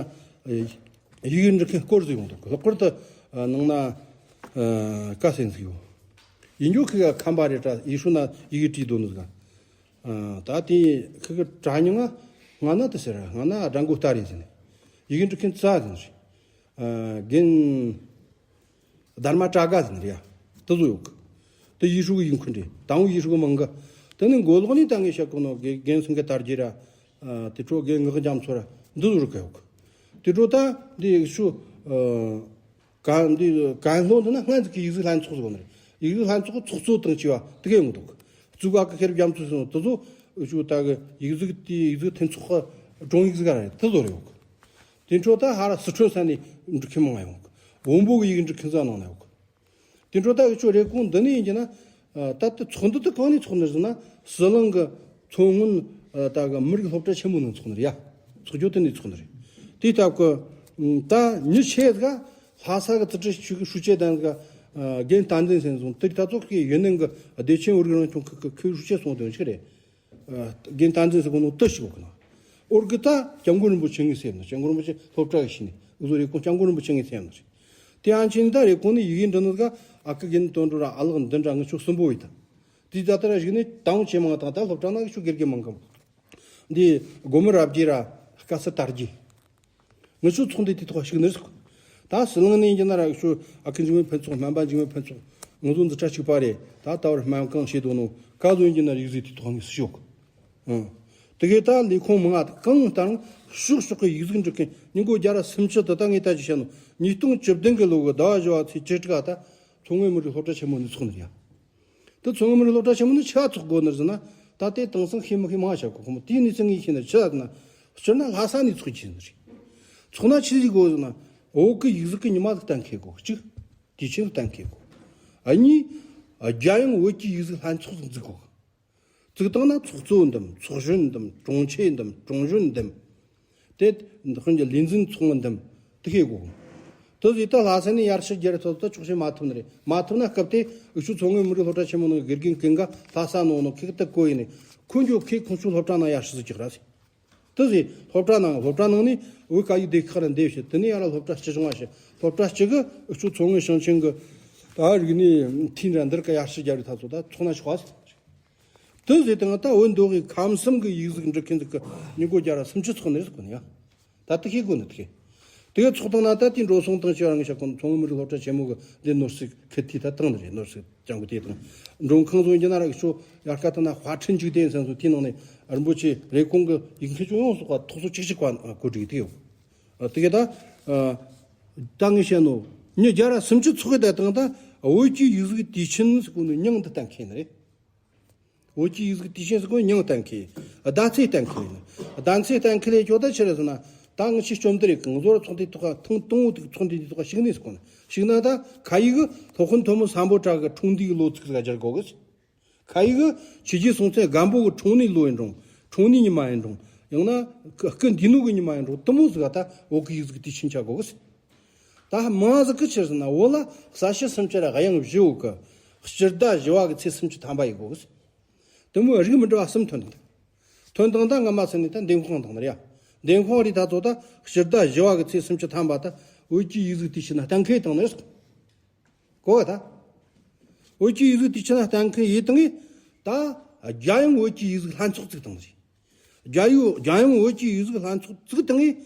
ཡིག་འབྲི་མཁན་སྐོར་ཟིག་ཡོང་འདུག་ལྷག་པར་དུ་ནང་ན་ཀ་སེན་ཟིག་ཡོད། ཡིན་རྒྱུ་ཁི་ག་ཁམས་པ་རེད་དྲ་ཡེ་ཧྲུའུ་ན་ཡིག་བྲིས་དོན་ཟིག་ད་དེ་ཁི་གི་དྲ་མྱིང་ང་ང་ན་དེ་ཟེར་ང་ན་དགྲ་མགོ་ལྟ་རེད་ཟེར་ནས་ཡིག་འབྲི་མཁན་རྩ་ཟེར་ནས་རེད། རྒན་དྷརྨ་ཊ་ག་ཟེར་ནས་རེད་ཡ། དེ་ཚོ་ཡོད་གི། དེ་ཡེ་ཧྲུའུ་གི་ཡིག་མཁན་རེད། དང་པོ་ཡེ་ཧྲུའུ་གི་མང་གི། དེ་ནི་མགོ་ལོག་ནས་ད་ངས་བཤད་གོ་ནོ་རྒན་སེང་གེ་དར་རྒྱས་ར། དེ་འཕྲོ་རྒན་ངག་རྒྱ་མཚོ་ར་འདི་ཚོ་རུ་ག་ཡོད་གི། དེ་འཕྲོ་ད་འདི་ཡེ་ཧྲུའུ། གང་འདི་གང་ལྷོ་འདི་ན་སྔོན་གྱི་ཡིག་གཟུགས་ལྷན་ཚོགས་ཟེར་ནི་རེད། ཡིག་གཟུགས་ལྷན་ཚོགས་ཚོགས་གཙོ་དང་བཅས་པ་དེ་ག་ཡོང་འདུག་གཙུག་ག་གི་ཤེས་རབ་རྒྱ་མཚོ་ཟེར་ནོ་དེ་ཚོ་ཨུ་ཆུ་ད་གི་ཡིག་གཟུགས་དེ་ཡིག་གཟུགས་འཐེན་ཚོགས་ཀྱི་དྲུང་ཡིག་ཟིག་ག་རེད་དེ་ཚོ་རེད་ཡོད་གི། དེ་འཕྲོ་ད་ཧ་ར་སི་ཁྲོན་ས་ནས་འབྲི་མཁན་མང་ཡོང་གི། བོན་པོ་གི་ཡིག་འབྲི་མཁན་ས་ནང་ན་ཡོད་གི། དེ་འཕྲོ་ད་ཨུ་ཆུ་རེ་ཀུང་འདི་ནས་ཡིན་གྱི་ན། ད་ལྟ་ཚོགས་འདུ་དེ་གང་ནས་ཚོགས་ནི་ཟེར་ན་ཟི་ལིང་གི་མཚོ་སྔོན་ད་གི་མི་རིགས་སློབ་གྲྭ་ཆེན་མོ་ནང་ཚོགས་ནི་རེད་ཡ། ཚོགས་རྒྱུ་དེ་ནས་ཚོགས་ནི་རེད། དེའི་སྟབས་ཀྱི་ད་མྱི་ཆེ་ཟིག་ལྷ་ས་གི་ཙི་ཀྲི་ཆུ་གི་ཧྲུའུ་ཅི་དང་ཟིག་རྒན་བསྟན་འཛིན་ཟེར་སོང་དེ་ད་ཚོགས་ཀྱི་ཡུན་ནན་གི་བདེ་ཆེན་བོད་རིགས་རང་སྐྱོང་ཁུལ་གི་ཁུལ་ཧྲུའུ་ཅི་སོང་དོན་ཞིག་རེད། རྒན་བསྟན་འཛིན་ཟེར་གོ་ནོ་དེ་ཞིག་ཡོད་གི་ན། ཨོ་གི་ད་སྐྱབས་མགོན་རིན་པོ་ཆེ་ངའི་སེམས་ནང་། སྐྱབས་མགོན་རིན་པོ་ཆེ་སློབ་གྲྭ་གི་ཤི་ནས་འུ་ཟོ་རེ་ཀོང་སྐྱབས་མགོན་རིན་པོ་ཆེ་ངའི་སེམས་ནང་རེད། དེ་ཡང་ཆེ་ནི་ད་རེ་ཀོང་ནས་ཡི་གེ་འབྲི་ནི་ག་ཨ་ཁུ་དགེ་འདུན་དོན་གྲུབ་ར་ཨ་ལགས་འདི་འདྲ་ངི་ཆོ་གསུམ་པོ་ཡིན་ད། དེ་ད་ལྟ་ར་གཞུག་ནས་དང་ཆེ་མང་དང་ད་སློབ་གྲྭ་ནང་གི་ཆོ་དགེ་རྒན་མང་གི། འདི་སྒོ་མོ་རབ་རྒྱས་ར་དཀའ་སེ་དར་རྒྱས། ངི་ཆོ་ཚོགས་འདུ་དེ་ཐོག་ཞུགས་ནི་རེད། ད་ཟི་ལིང་ནས་ཡིན་གྱི་ན་ར་ཤོ་ཨ་ཁུ་འཇིགས་མེད་ཕུན་ཚོགས། སྨན་པ་འཇིགས་མེད་ཕུན་ཚོགས། ང་ཚོ་འཛིན་གྲྭ་གཅིག་པ་རེད། ད་ད་བར་སྨན་ཁང་བྱེད་དོ་ནོ་ག་ཚོད་ཡིན་གྱི་ན་ར་ཡིག་གཟུགས་དེ་ཐོག་ངས་ཤོག་ཨང་། དེ་གས་ད་ལས་ཁུངས་མང་ང་གང་ལྟར་ན་ཕྱོགས་ཕྱོགས་ཀྱི་ཡིག་གཟུགས་འབྲི་མཁན་ཉིས་སྟོང་བརྒྱ་ར་སུམ་ཅུ་དེ་ད་ངས་ད་ཅི་བཤད་ནོ་ཉིས་སྟོང་བཅུ་བདུན་གི་ལོ་གི་ཟླ་བ་བཞི་བ་ཚེས་བཅུ་དྲུག་ག་ད་མཚོ་སྔོན་མི་རིགས་སློབ་གྲྭ་ཆེན་མོ་ནས་ཚོགས་ནི་རེད། དེ་མཚོ་སྔོན་མི་རིགས་སློབ་གྲྭ་ཆེན་མོ་ནས་ཆི་ག་ཚོགས་དགོས་ནི་ཟེར་ན། ད་ལྟའི་དེང་སང་ཤེས་མི་ཤེས་མང་བ་བྱ་དགོས་ཁོ་མོ་དེའི་གནས་ཚུལ་ངས་ཤེས་ན་ཆི་ཟེར་ན། སྤྱིར་ན་ལྷ་ས་ནས་ཚོགས་ཀྱི་ཟེར་རེད། ཚོགས་ན་ཆི་ཟིག་དགོས་ཟེར་ན། བོད་ཀྱི་ཡིག་གཟུགས་ཀྱི་ཉི་མ་ཟིག་གཏན་འཁེལ་དགོས། གཅིག་དུས་ཆེན་གཏན་འཁེལ་དགོས། ཨ་གཉིས། རྒྱལ་ཡོངས་བོད་ཀྱི་ཡིག་གཟུགས་ལྷན་ཚོགས་ཟིག་འཛུགས་དགོས། བཙུགས་བཏང་ན་ཚོགས་གཙོ་འདེམས། ཚོགས་གཞོན་འདེམས། དྲུང་ཆེ་འདེམས། དྲུང་གཞོན་འདེམས། དེ་དཔོན་གྱི་ལས་འཛིན་ཚོགས་མི་འདེམས། དེ་ཤེས་དགོས། དེ་ཟིག་ད་ལྷ་ས་ནས་ཡར་ཞུ་རྒྱུ་རེད། ཐོག་ད་ཆོག་ཤེས་མ་ཐུབ་ནི་རེད། མ་ཐུབ་ན་སྐབས་དེ་འུ་ཆོ་མཚོ་སྔོན་མི་རིགས་སློབ་གྲྭ་ཆེན་མོ་ནང་གི་དགེ་རྒན་ཀུན་དགའ་ལྷ་ས་ནང་ནང་ཁེག་ཏུ་བཀོད་ཡིན་ནས་ཁོ་འཇོག་ཁེ་ཁོང་ཚོའི་སློབ་གྲྭ་ནང་ཡར་ཞུ་ཟིག་ཅིག་ར་ཟིག་དེ་ཟིག་སློབ་གྲྭ་ནང་སློབ་གྲྭ་ནང་ནས་བོད་སྐད་ཡིག་སྡེ་ཁག་ར་འདེབས་བྱས། དེ་ནས་ཡར་སློབ་གྲྭ་སྤྱི་ཆུང་བ་བྱས། སློབ་གྲྭ་གཅིག་གི་ཨུ་ཆོ་མཚོ་སྔོན་ཞིང་ཆེན་གི་ད་རིག་གནས་ཐིན་ར་འདིར་ཀ་ཡར་ཞུ་རྒྱུ་རེད། ཐ་ཚོ་ད་ཚོགས་ན་ཆོག་ཟིག་དེ་ཟེར་དང་ད་བོད་མདོ་དབུས་ཁམས་གསུམ་གི་ཡིག་གཟུགས་འབྲི་མཁན་ཟིག་གི་ཉིས་སྟོང་བརྒྱ་ར་སུམ་ཅུ་ཚོགས་ནི་རེད་ཟེར་གོ་ནི་ཡ། ད་དེ་ཤེས་དགོས་ནི་དེ། དེ་གི་ཚོགས་དང་ན་ད་དེ་འགྲོ་སོང་དང་ཅི་རང་གི་ཤ་ཀུན་མཚོ་སྔོན་མི་རིགས་སློབ་གྲྭ་ཆེན་མོ་གི་འདི་ནོར་སྲིད་ཁུ་ཐི་ད་བཏང་ནི་རེད། ནོར་སྲིད་ཅང་གི་དེ་དང་མགྲོན་ཁང་ཚོ་ཡིན་གྱི་ན་ར་གི་ཆོ་ཡར་ཀ་ད་ན་དཔར་སྐྲུན་འཇིག་རྟེན་ཟེར་ཚོ་དེ་ནང་ནས་རིན་པོ་ཆེ་རེ་ཀོང་གི་ཡིག་མཁན་ཆོ་ཡོངས་སུ་ཀ་ཐོག་སོ་གཅིག་གཅིག་པ་གོ་སྒྲིག་དེ་ཡོད། དེ་གི་ད་ད་ངས་བཤད་ནོ་ཉིས་བརྒྱ་ར་སུམ་ཅུ་ཚོགས་གི་ད་དང་ད་བོད་ཀྱི་ཡིག་གཟུགས་དུས་ཆེན་ཟེར་གོ་ནོ་མྱིང་འདི་གཏན་འཁེལ་ནི་རེད། བོད་ཀྱི་ཡིག་གཟུགས་དུས་ཆེན་ཟེར་གོ་མྱིང་གཏན་འཁེལ། ཟླ་ཚེས་གཏན་འཁེལ་ཡིན། ཟླ་ཚེས་གཏན་འཁེལ་ལས་ཀྱོ་ད་ཕྱིར་ཟེར་ན། ད་ངི་ཆི་བཅོམ་དེ་རེད་གི། ང་ཚོ་ར་ཚོགས་འདུའི་ཐོག་ཁ་ཐེངས་དང་པོ་དེ་ཚོགས་འདུའི་ཐོག་ཁ་ཞུགས་ནས་ཟེར་གོ་ནི་ཞུགས་ན། ད་ཁ་ཡིག་སློབ་དཔོན་ཐོན་མི་སམ་བྷོ་ཊ་གི་འཁྲུངས་འདས་ཀྱི་ལོ་ཚིགས་ཟིག་སྦྱར་དགོས་གི། ཁ་ཡིག་ཆོས་རྒྱལ་སྲོང་བཙན་སྒམ་པོ་གི་འཁྲུངས་ནས་ལོ་ཡིན་རུང་། འཁྲུངས་ནས་ཉི་མ་ཡིན་རུང་། ཡང་ན་སྐུ་འདས་ནོ་གི་ཉི་མ་ཡིན་རུང་། དེ་མོ་ཟིག་ག་ད་བོད་ཀྱི་ཡིག་གཟུགས་དུས་ཆེན་བྱ་དགོས་གི། ད་མང་ཟིག་གི་ཕྱིར་ཟེར་ན། བོད་ལ་ས་བྱི་སུམ་ཅུ་ར་དབྱངས་བཞི་ཡོད་གི། སྤྱི་ཟླ་བཞི་བ་གི་ཚེས་སུམ་ཅུ་ཐམ་པ་ཡིན་དགོས་གི། དེ་མོ་རིགས་མི་འདྲ་བ་གསུམ་ཐོན་འདུག་ཐོན་དང་ད་སྔ་མ་ཟེར་ནས་ད་འདེམས་ཁོངས་དང་ནི་ཡ། འདེམས་ཁོངས་རེད། ད་ཚོ་ད་སྤྱི་ཟླ་བཞི་བ་གི་ཚེས་སུམ་ཅུ་ཐམ་པ་ད་བོད་ཀྱི་ཡིག་གཟུགས་དུས་ཆེན་ན་གཏན་འཁེལ་བཏང་ནི་རེད། གོ་བ་ད། བོད་ཀྱི་ཡིག་གཟུགས་དུས་ཆེན་ན་གཏན་འཁེལ་ཡིན་དང་ངས། ད་རྒྱལ་ཡོངས་བོད་ཀྱི་ཡིག་གཟུགས་ལྷན་ཚོགས་བཙུགས་བཏང་ནི་རེད། རྒྱལ་ཡོངས་རྒྱལ་ཡོངས་བོད་ཀྱི་ཡིག་གཟུགས་ལྷན་ཚོགས་བཙུགས་བཏང་ངས།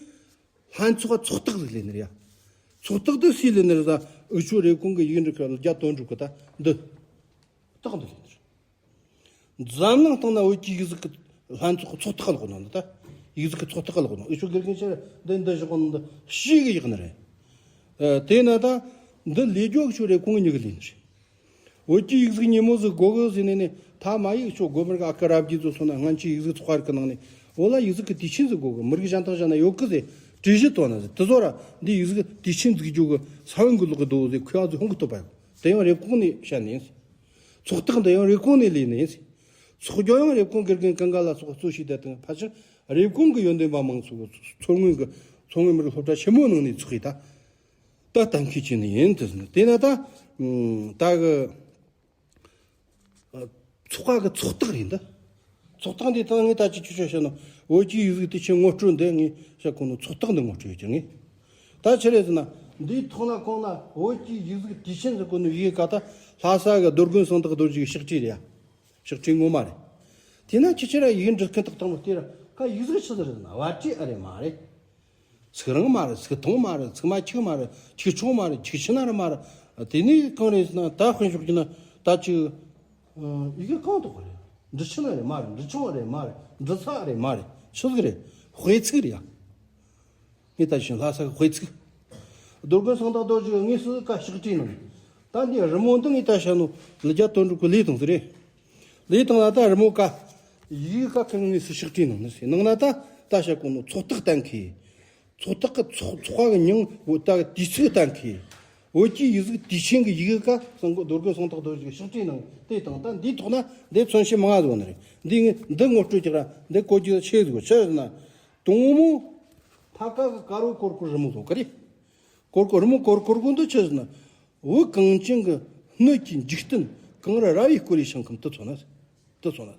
ལྷན་ཚོགས་ཚོགས་རྟགས་ཟིག་ལེན་ནི་རེད་ཡ། ཚོགས་རྟགས་དེ་སུས་ལེན་ནི་རེད་ཟེར་ན། འུ་ཆོ་རེ་ཀོང་གི་ཡིག་འབྲི་མཁན་རྒྱ་དོན་གྲུབ་གི་ད་འདི་རྟགས་འདི་ལེན་ནི་རེད། འཛམ་གླིང་སྟེང་ན་བོད་ཀྱི་ཡིག་གཟུགས་ཀྱི་ལྷན་ཚོགས་ཚོགས་རྟགས་ལོག་ནང་དུ་ད། ཡིག་གཟུགས་ཀྱི་ཚོགས་རྟགས་ལོག་ནང་། འུ་ཆོ་དགེ་རྒན་ཆེ་འདི་འདི་བཞག་ནང་དུ་ཤེས་གི་ཡག་ནི་རེད། ཨ། དེ་ན་ད་འདི་ལས་རྒྱུ་ཆོ་རེ་ཀོང་གི་ཉིད་ཀྱི་ལས་ནི་རེད། བོད་ཀྱི་ཡིག་གཟུགས་ཉིན་མོ་ཟིག་དགོས་གི་ཟེར་ནས་ནས། ཐ་མ་ཡིག་ཆོ་དགོས་མི་རིགས་ཨ་ཁུ་རབ་རྒྱས་ཚོ་སོང་ན། སྔན་ཆད་ཡིག་གཟུགས་ཚོགས་པ་རིགས་ཀྱི་ནང་ནས་བོད་ལ་ཡིག་གཟུགས་ཀྱི་དུས་ཆེན་ཟིག་དགོས་གི། མི་རིགས་གཞན་དག་གཞན་ན་ཡོད་གི་ཟེར་དྲི་གཞི་བཏོན་ན་ཟེར། དེ་ཚོ་ར་འདི་ཡིག་གཟུགས་དུས་ཆེན་འཛུགས་རྒྱུ་གི་ས་བོན་གི་ལོག་གི་འདུག་ཟེར། ཁོ་ཡ་ཚོ་ཧོང་གི་ཐོབ་པ་ཡོད། དེ་ཡང་རེབ་གོང་ནས་བཤད་ནས་ཡིན། ཚོགས་རྟགས་འདི་ཡང་རེབ་གོང་ནས་ལས་ནས་ཡིན། ཚོགས་རྒྱུ་ཡང་རེབ་གོང་དགེ་རྒན་ཀུན་དགའ་ལ་སོགས་གཙོ་བྱས་ཏེ་དང་། ཕལ་ཆེར་རེབ་གོང་གི་ཡོན་ཏན་པ་མང་ཚོགས་མཚོ་སྔོན་གི་མཚོ་སྔོན་མི་རིགས་སློབ་གྲྭ་ཆེན་མོ་ནང་ནས་ཚོགས་ཡིན་ད། ད་གཏན་འཁེལ་བྱས་ནས་ཡིན་དུ་ཟིན། དེ་ན་ད་ད་གི་ཚོགས་པ་གི་ཚོགས་རྟགས་རེད་འདི། ཚོགས་རྟགས་འདི་དང་ངས་ད་ཅི་ཆོས་ཆོས་བཤད་ན། བོད་ཀྱི་ཡིག་གཟུགས་དུས་ཆེན་ངོ་སྤྲོད་འདི་ངས་བཤད་གོ་ནོ་ཚོགས་རྟགས་འདི་ངོ་སྤྲོད་ཡོད་ཀྱི་ངས། ད་ཆི་རེད་ཟེར་ན། འདིའི་ཐོག་ན་གོང་ན་བོད་ཀྱི་ཡིག་གཟུགས་དུས་ཆེན་ཟེར་གོ་ནོ་ཡི་གེ་ཀ་ད་ལྷ་ས་གི་རྡོ་དགོན་གསང་བདག་རྡོ་རྗེ་གི་ཕྱག་བྲིས་རེད་ཡ། ཕྱག་བྲིས་ངོ་མ་རེད། དེས་ན་ཁྱེད་ཆོ་ར་ཡི་གེ་འབྲི་མཁན་དག་དང་པོ་དེ་ར་ཀ་ཡིག་གཟུགས་ཆི་ཟིག་རེད་ཟེར་ན། བ་ཊི་ཨ་རེད་མ་རེད། ཚིག་རིང་མ་རེད། ཚིག་ཐུང་མ་རེད། ཚིག་མ་འཁྱིག་མ་རེད། འཁྱིག་ཆུང་མ་རེད། འཁྱིག་ཆུ་ན་རེད་མ་རེད། དེ་ནས་གང་རེད་ཟེར་ན། ད་དཔེ་འཇོག་རྒྱུ་ན་ད་ཅིག་ཡི་གེ་གང་དག་རེད། འབྲི་ཆུ་ན་རེད་མ་རེད། འབྲི་ཆུང་རེད་མ་རེད། འབྲི་ཚ་རེད་མ་རེད། ཆི་ཟིག་རེད། དཔེ་ཚིག་རེད་ཡ། ངས་ད་ཞིང་ལྷ་ས་གི་དཔེ་ཚིག་རྡོ་དགོན་གསང་བདག་རྡོ་རྗེ་གི་དངོས་སུ་ཀ་ཕྱག་བྲིས་གནང་། ད་འདི་རི་མོ་འདི་ངས་ད་བཤད་ནོ་ལི་རྒྱ་དོན་གྲུབ་ཀྱི་ལས་དང་ཟེར་རེད། ལས་དང་ལ་ད་རི་མོ་ཀ་ཡི་གེ་ཀ་ཁེ་དངོས་སུ་ཕྱག་བྲིས་གནང་ནི་ཟེར། ནང་ན་ད་ད་བཤད་གོ་ནོ་ཚོགས་རྟགས་གཏན་འཁེལ། ཚོགས་རྟགས་ཀྱི་ཚོགས་ཚོགས་པ་གི་མྱིང་བོ་ད་དུས་ཚིགས་གཏན་འཁེལ། བོད་ཀྱི་ཡིག་གཟུགས་དུས་ཆེན་གྱི་ཡི་གེ་ཀ་གསང་རྡོ་དགོན་གསང་བདག་རྡོ་རྗེ་གི་ཕྱག་བྲིས་གནང་དེ་དང་། ད་འདིའི་ཐོག་ན་འདི་མཚོན་བྱེད་མང་ང་བཟོ་ནི་རེད། འདི་ངས་འདི་ངོ་སྤྲོད་ཀྱི་ར་འདི་གོ་རྒྱུ་ཆེ་ཟིག་གོ་ཆེ་ཟིག་ན། དང་མོ། ཕ་ཀ་གི་དཀར་བོ་ཀོར་ཀོར་རི་མོ་ལོ་ཀ་རེ། ཀོར་ཀོར་རི་མོ་ཀོར་ཀོར་གོ་འདི་ཆི་ཟེར་ན། བོད་གངས་ཅན་གྱི་སྣོད་ཀྱི་འཇིག་རྟེན་གངས་རི་ར་བས་བསྐོར་བའི་ཞིང་ཁམས་དེ་ཚོ་ན། དེ་ཚོ་ན།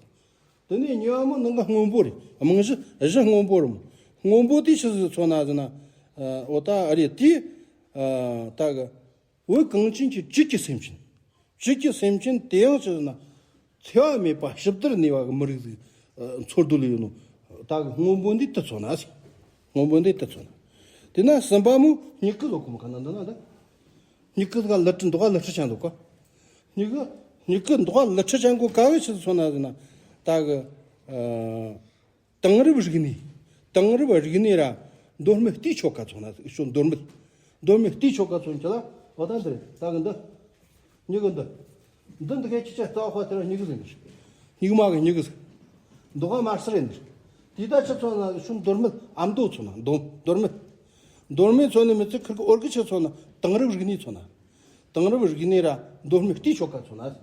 དེ་ནས་གཉིས་པ་མོ་ནང་གི་སྔོན་པོ་རེད། རྨང་གཞི་གཞི་སྔོན་པོ་རེད་མོ། སྔོན་པོ་དེ་ཆི་ཟིག་མཚོན་ན་ཟེར་ན། འོ་ད་རེད་དེ། ད་གི་འོད་གངས་ཅན་གྱི་བཅུད་ཀྱི་སེམས་ཅན། བཅུད་ཀྱི་སེམས་ཅན་དེ་ཡང་ཆི་ཟེར་ན། འཚེ་བ་མེད་པ་ཞི་བདེར་གནས་པ་གི་མི་རིགས་ཟིག་འཚོལ་སྡོད་ལས་ཡོད་ནོ། ད་གི་སྔོན་པོ་འདི་དེ་མཚོན་ན་ཟེར། སྔོན་པོ་འདི་དེ་མཚོན་ན། དེ་ན་གསུམ་པ་མོ་མྱུ་གུ་ལོ་གོ་མ་ག་ན་འདི་ན་ད། མྱུ་གུ་ག་ལི་ཁྲི་མདོག་ག་ལི་ཁྲི་ཆགས་འདུག་ག་མྱུ་གུ་མྱུ་གུ་མདོག་ག་ལི་ཁྲི་ཆགས་གོ་ག་གི་ཆི་ཟིག་མཚོན་ན་ཟེར་ན། ད་གི་དེང་རབས་རིག་གནས། དེང་རབས་རིག་གནས་ར་མདོ་སྨད་རྟའི་ཆོ་ག་མཚོན་ན་ཟེར། ཤོ་མདོ་སྨད། མདོ་སྨད་རྟའི་ཆོ་ག་མཚོན་ཆི་ལ་བ་ད་འདི་རེད། ད་གི་འདི། མྱུ་གུ་འདི། འདི་འདི་གའི་ཁྱི་ཆ་རྩ་བ་ཁ་དེ་ར་མྱུ་གུ་ཟེར་འདི། མྱུ་གུ་མ་གི་མྱུ་གུ་ཟེར། མདོག་ག་དམར་སེར་རེད་འདི། དེ་ད་ཆི་མཚོན་ན་ཤུ་མདོ་སྨད་ཨ་མདོ་མཚོན་ན་མདོ་མདོ་སྨད། མདོ་སྨད་མཚོན་ནི་མི་ཚེ་ཁིར་གི་འོར་གི་ཆི་མཚོན་ན་དེང་རབས་རིག་གནས་མཚོན་ན། དེང་རབས་རིག་གནས་ར་མདོ་སྨད་རྟའི་ཆོ་ག་མཚོན་ན།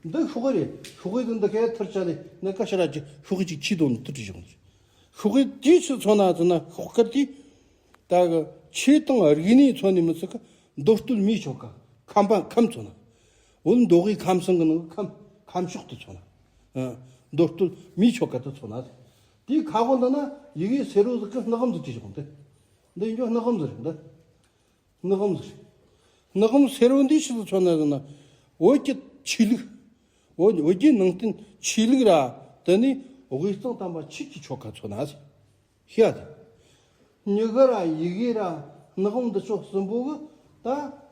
འདི་ཤོག་གི་རེད། ཤོག་གི་འདི་འདི་གའི་ཐུར་ཆ་ལས་ནི་ཀ་ཤ་ར་གི་ཤོག་གི་ཅིག་ཁྱི་དོན་དུ་བྲིས་བཞག་འདི། ཤོག་གི་དེ་ཆི་མཚོན་ན་ཟེར་ན་ཤོག་གི་དེ། ད་གི་ཆོས་དང་རིག་གནས་མཚོན་ནི་མི་ཚེ་གི་མདོ་སྟོད་མིའི་ཆོ་ག་ཁམས་པ་ཁམས་མཚོན་ན། འོན་མདོ་དབུས་ཁམས་གསུམ་གི་ནང་གི་ཁམས་ཁམས་ཕྱོགས་དུ་མཚོན་ན། མདོ་སྟོད་མིའི་ཆོ་ག་དུ་མཚོན་ན། དེའི་ཁ་གོ་འདི་ན་ཡི་གེ་སེར་བོ་ཟིག་གི་སྣག་བུམ་ཟིག་བྲིས་བཞག་འདི། འདི་ཡིན་རྒྱུ་སྣག་བུམ་ཟིག་རེད་འདི། སྣག་བུམ་ཟིག་རེད། སྣག་བུམ་སེར་བོ་འདི་ཆི་ཟིག་མཚོན་ན་ཟེར་ན། བོད་ཀྱི་ཆོས་ལུགས། བོད་བོད་བརྒྱུད་ནང་བསྟན་ཆོས་ལུགས་ར་དེ་ནི་དབུས་གཙང་དམ་པ་ཆོས་ཀྱི་ཆོ་ག་མཚོན་ན་ཟེར། ཤེས་ཡ་དེ། མྱུ་གུ་ར་ཡི་གེ་ར་སྣག་བུམ་འདི་ཆོ་གསུམ་པོ་གི་ད་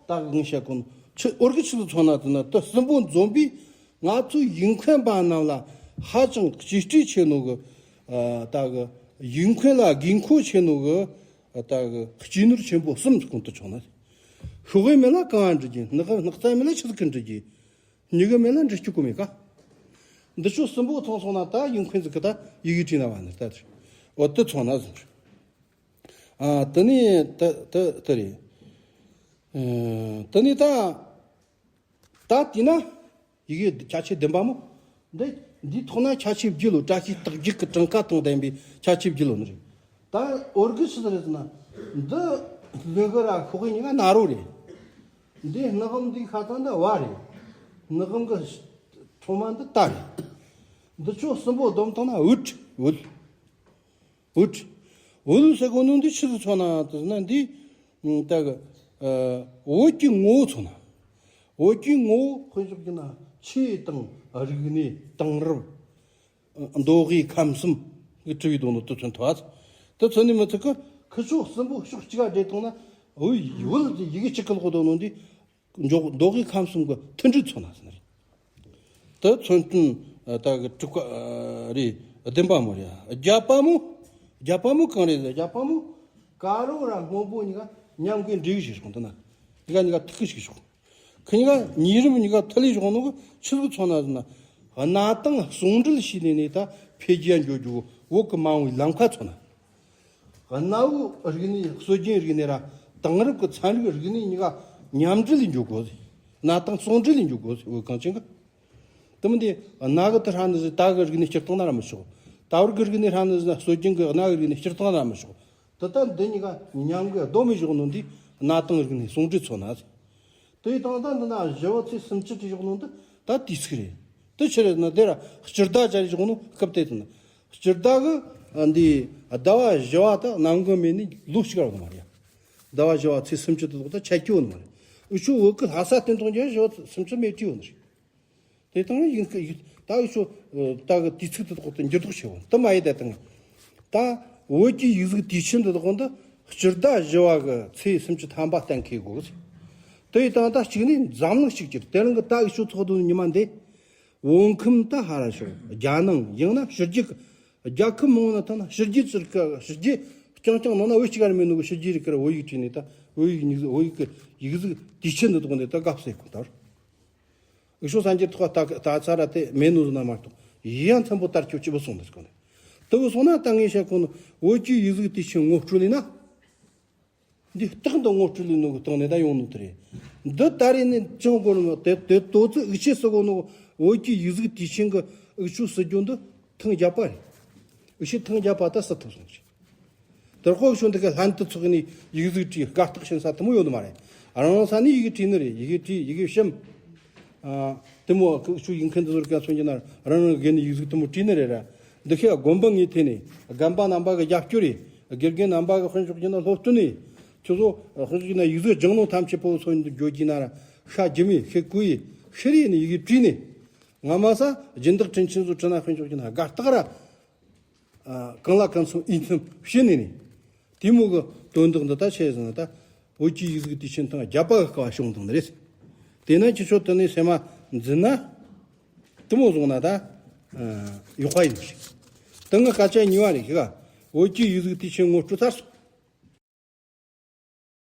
ད་གི་ངས་བཤད་གོ་ནོ་ཆི་འོར་གི་ཆི་ཟིག་མཚོན་ན་ཟེར་ན། དེ་གསུམ་པོ་འཛོམས་པས་ང་ཚོའི་ཡིག་མཁན་པ་རྣམས་ལ་ཧ་ཅང་གཅེས་སྤྲས་ཆེ་ནོ་གི། ད་གི་ཡིག་མཁན་ལ་དགོས་མཁོ་ཆེ་ནོ་གི། ད་གི་སྤྱི་ནོར་ཆེན་པོ་གསུམ་གོང་དུ་ཆུང་ན། ཤོག་གུ་མེད་ལ་གང་འབྲི་རྒྱུ། སྣག་སྣག་རྩ་མེད་ལ་ཆི་ཟིག་གི་འབྲི་རྒྱུ། མྱུ་གུ་མེད་ལ་འབྲི་རྒྱུ་གོ་མེད་ཀ། འདི་ཆོ་གསུམ་པོ་ཚང་སོང་ན་ད་ཡིག་མཁན་ཟིག་གི་ད་ཡི་གེ་བྲིས་ན་བ་ནི་ད་དེ། འོ་དེ་ཚང་ན་ཟིན། ཨ་དེ་ནས་དེ་དེ་དེ་རེད། ཨ་དེ་ནས་ད། ད་དེས་ན་ཡི་གེ་ཁྱད་ཆོས་བདུན་པ་མོ། འདི་འདིའི་ཐོག་ན་ཁྱད་ཆོས་བརྒྱད་ལོ། བཀྲ་ཤིས་རྟགས་བརྒྱད་ཀྱི་གྲངས་ཀ་དང་ལྡན་པའི་ཁྱད་ཆོས་བརྒྱད་ལོ་ནི་རེད། ད་འོར་གི་ཆི་ཟིག་རེད་ཟེར་ན། འདི་ལུས་གི་ར་ཤོག་གི་གཉིས་ཀ་ན་རོ་རེད། འདི་སྣག་བུམ་འདི་ཁ་ཚང་འདི་བ་རེད། སྣག་བུམ་གི་ཐོག་མ་འདི་ཏ་རེད། འདི་ཆོ་གསུམ་པོ་བསྡོམས་བཏང་ན་འུད་འུད། འུད། འུད་ཟེར་གོ་ནོ་འདི་ཆི་ཟིག་མཚོན་ན་ཟེར་ན་འདི། ད་གི་ཨ་བོད་ཀྱི་ངོ་བོ་མཚོན་ན། བོད་ཀྱི་ངོ་བོ་དཔེ་འཇོག་རྒྱུ་ན་ཆོས་དང་རིག་གནས་དེང་རབས། མདོ་དབུས་ཁམས་གསུམ་གྱི་གྲུབ་པའི་དོན་དུ་མཚོན་ཐུབ་པ། དེ་མཚོན་ནི་མི་ཚད་ཀི་ཁི་ཆོ་གསུམ་པོ་ཕྱོགས་གཅིག་ག་བསྒྲིལ་བཏང་ན། འུ་བོད་ཀྱི་ཡི་གེ་གཅིག་གི་ལོག་དོན་ནོ་འདི། འཇོག་མདོ་དབུས་ཁམས་གསུམ་གྱི་མཐུན་སྒྲིལ་མཚོན་ན་ཟེར་ནི་རེད། དེ་མཚོན་དོན་ད་གི་དྲུག་པ་རེད། བདུན་པ་མོ་རེད། བརྒྱད་པ་མོ། བརྒྱད་པ་མོ་གང་རེད་ཟེར། བརྒྱད་པ་མོ་དཀར་པོ་ར་སྔོན་པོ་གཉིས་ཀ་མཉམ་གི་འབྲེལ་ཡོད་ཞིག་བྱུང་། དེ་ན་གཉིས་ཀ་གཉིས་ཀ་ཐུག་གི་ཞིག་བྱུང་། ཁི་གཉིས་ཀ་ཉེ་རིམ་གཉིས་ཀ་ཐུག་ལས་བྱུང་ནོ་གི་ཆི་ཟིག་མཚོན་ན་ཟེར་ན། གནའ་དེང་ཟུང་འབྲེལ་བྱས་ནས་ནས་ད་འཕེལ་རྒྱས་འགྱོ་རྒྱུ་བོད་གི་མ་འོངས་པའི་ལམ་ཁ་མཚོན་ན། གནའ་བོའི་རིག་གནས་སྲོལ་རྒྱུན་རིག་གནས་ར་དེང་རབས་ཀྱི་ཚན་རིག་རིག་གནས་གཉིས་ཀ་མཉམ་འབྲེལ་ལས་འགྱོ་དགོས་ཟེར། གནའ་དེང་ཟུང་འབྲེལ་ལས་འགྱོ་དགོས་ཟེར། བོད་གངས་ཅན་གི། དེ་མིན་དེ་གནའ་གི་དེ་ཧྲ་ནི་ཟེར། ད་གི་རིག་གནས་སྤྱིར་བཏང་ན་ར་མི་ཆོག་ད་བར་གི་རིག་གནས་ཧྲ་ནི་ཟེར་ན་སྲོལ་རྒྱུན་གི་གནའ་གི་རིག་གནས་སྤྱིར་བཏང་ན་ར་མི་ཆོག་ད་ལྟ་འདི་གཉིས་ཀ་མཉམ་གི་སྡོམ་མི་བཞག་ནོ་འདི་གནའ་དེང་རིག་གནས་ཟུང་འབྲེལ་མཚོན་ན་ཟེར། དེ་ཡི་དང་ད་འདི་ན་བཞི་བ་ཚེས་སུམ་ཅུ་བྲིས་བཞག་ནོ་འདི་ད་དུས་ཚིགས་རེད། དེ་ཕྱིར་ན་དེ་ར་སྤྱི་ཟླ་བཅར་བཞག་ནོ་སྐབས་དེ་དང་། སྤྱི་ཟླ་གི་འདི་ཟླ་བ་བཞི་བ་ད་གནམ་གང་མེད་ནི་ལོ་གཅིག་ར་ཡོད་ནི་མ་རེད། ཟླ་བ་བཞི་བ་ཚེས་སུམ་ཅུ་དེ་དག་ད་ཆ་རྒྱུ་ཡོད་ནི་མ་རེད། འུ་ཆོ་བོད་གི་ལྷ་ས་སྟེང་ཐོག་རྒྱ་བཞི་བ་ཚེས་སུམ་ཅུ་མེད་ཀྱི་ཡོད་ནི་རེད། དེ་དང་ཡིན་གི་ཡིན། ད་འུ་ཆོ་ད་གི་དུས་ཚིགས་དེ་དག་དེ་འགྱུར་ལྡོག་ཆེ་བོ་དེ་མ་ཡིན། ད་དང་ད་བོད་ཀྱི་ཡིག་གཟུགས་དུས་ཆེན་དེ་དག་འདི་སྤྱི་ཟླ་བཞི་བ་གི་ཚེས་སུམ་ཅུ་ཐམ་པ་གཏན་འཁེལ་དགོས། དེ་ཡི་དང་ད་གཅིག་ནི་འཛམ་གླིང་གཅིག་གྱུར། དེ་རིང་གི་ད་འུ་ཆོ་ཚོགས་འདུ་ཉི་མ་འདི། བོད་ཁམས་ད་ཧ་ར་ཤོག་རྒྱ་ནང་ཡང་ན་ཕྱི་རྒྱལ་གི་རྒྱལ་ཁབ་མང་བོ་ན་ཐང་ན་ཕྱི་རྒྱལ་ཚུར་གི་ཕྱི་རྒྱལ་རྐྱང་རྐྱང་ནང་ན་བོད་གཅིག་ག་ར་མེད་ནོ་གི་ཕྱི་རྒྱལ་རིགས་ཀ་ར་བོད་ཡིག་བྲིས་ནས་ད་བོད་ཡིག་ཡིག་གཟུགས་བོད་ཡིག་གི་ཡིག་གཟུགས་དུས་ཆེན་འདི་དག་འདི་ད་དགའ་བསུ་གོ་ད། འུ་ཆོ་སངས་རྒྱས་ཐོག་ལྟ་ལྟ་ཚ་ར་དེ་མེད་ནོ་ཟེར་ན་མ་གཏོགས་ཡི་ཡང་མཐུན་པོ་ལྟར་ཁྱོད་ཅི་བུ་སོང་འདི་གོ་ནས་དེ་བུ་སོང་ན་ད་ངས་བཤད་གོ་ནོ་བོད་ཀྱི་ཡིག་གཟུགས་དུས་ཆེན་ངོ་སྤྲོད་ལས་ན། འདི་རྟག་ཏུ་ངོ་སྤྲོད་ལས་ནོ་གི་སྟེང་ནས་ད་ཡོང་ནོ་དེ་རེད། འདི་ད་རེས་ནས་ཅང་གོ་ནོ་དེ་དེ་དོ་ཚིགས་འུ་ཆོས་སུ་གོ་ནོ་བོད་ཀྱི་ཡིག་གཟུགས་དུས་ཆེན་གི་འུ་ཆོ་སྲིད་སྐྱོང་འདི་ཐེངས་བརྒྱད་པ་རེད། འུ་ཆོས་ཐེངས་བརྒྱད་པ་ད་སྲིད་ཐུབ་སོང་ཞིག་དེར་ཁོ་ཤོ་འདི་ག་ལྷན་དུ་ཚོགས་ནས་ཡིག་གཟུགས་བྲིས་དགའ་རྟགས་ཞུ་ས་དེ་མོ་ཡོད་ནི་མ་རེད། རང་ས་ནས་ཡི་གེ་བྲིས་ནི་རེད། ཡི་གེ་བྲིས་ཡི་གེ་བཤམས། ཨ། དེ་མོ་ཁོ་ཤོ་ཡིག་མཁན་དེ་ཚོར་ག་མཚོན་གྱི་ན་རང་རང་གི་ནས་ཡིག་གཟུགས་དེ་མོ་བྲིས་ནི་རེད་ར། འདི་ཤེས་དགོན་པ་ངའི་ཐད་ནས་རྒན་པ་རྣམ་པ་གི་རྒྱབ་སྐྱོར་རེད། དགེ་རྒན་རྣམ་པ་གི་དཔོན་ཤོག་གི་ན་སློབ་སྟོན་ནས་ཁྱོད་ཚོ་དཔོན་ཤོག་གི་ན་ཡིག་གཟུགས་སྦྱང་ནོ་ཐམས་ཅད་པོ་སོན་འགྱོ་གི་ན་ར་ཤ་རྒྱུ་མེད་ཤེས་གོ་ཡི་ཤེས་རེད་ནས་ཡི་གེ་བྲིས་ནས་ང་མ་ས་སྦྱིན་བདག་དྲིན་ཆེན་ཚོ་ཁྲི་ན་དཔོན་ཤོག་གི་ན་དགའ་རྟགས་ར་གང་ལ་གང་འཚམ་ཨིན་འཚམ་བྱེད་ནས་ནས་དེ་མོ་གི་དོན་དག་འདི་ད་ཆེ་ཟིན་ན་ད་བོད་ཀྱི་ཡིག་གཟུགས་དུས་ཆེན་ཐེངས་བརྒྱ་པ་གི་སྐབས་བྱུང་དང་འདི་རེད། དེས་ན་ཁྱེད་ཚོ་དེ་ནས་སེམས་མ་འཛིན་ན། དེ་མོ་བཟུང་ན་ད་ཡག་པ་ཡིན་ཞིག་དེ་ང་སྐད་ཆ་གཉིས་པ་རེད་ཤི་ག་བོད་ཀྱི་ཡིག་གཟུགས་དུས་ཆེན་ངོ་སྤྲོད་ཚར་སོང་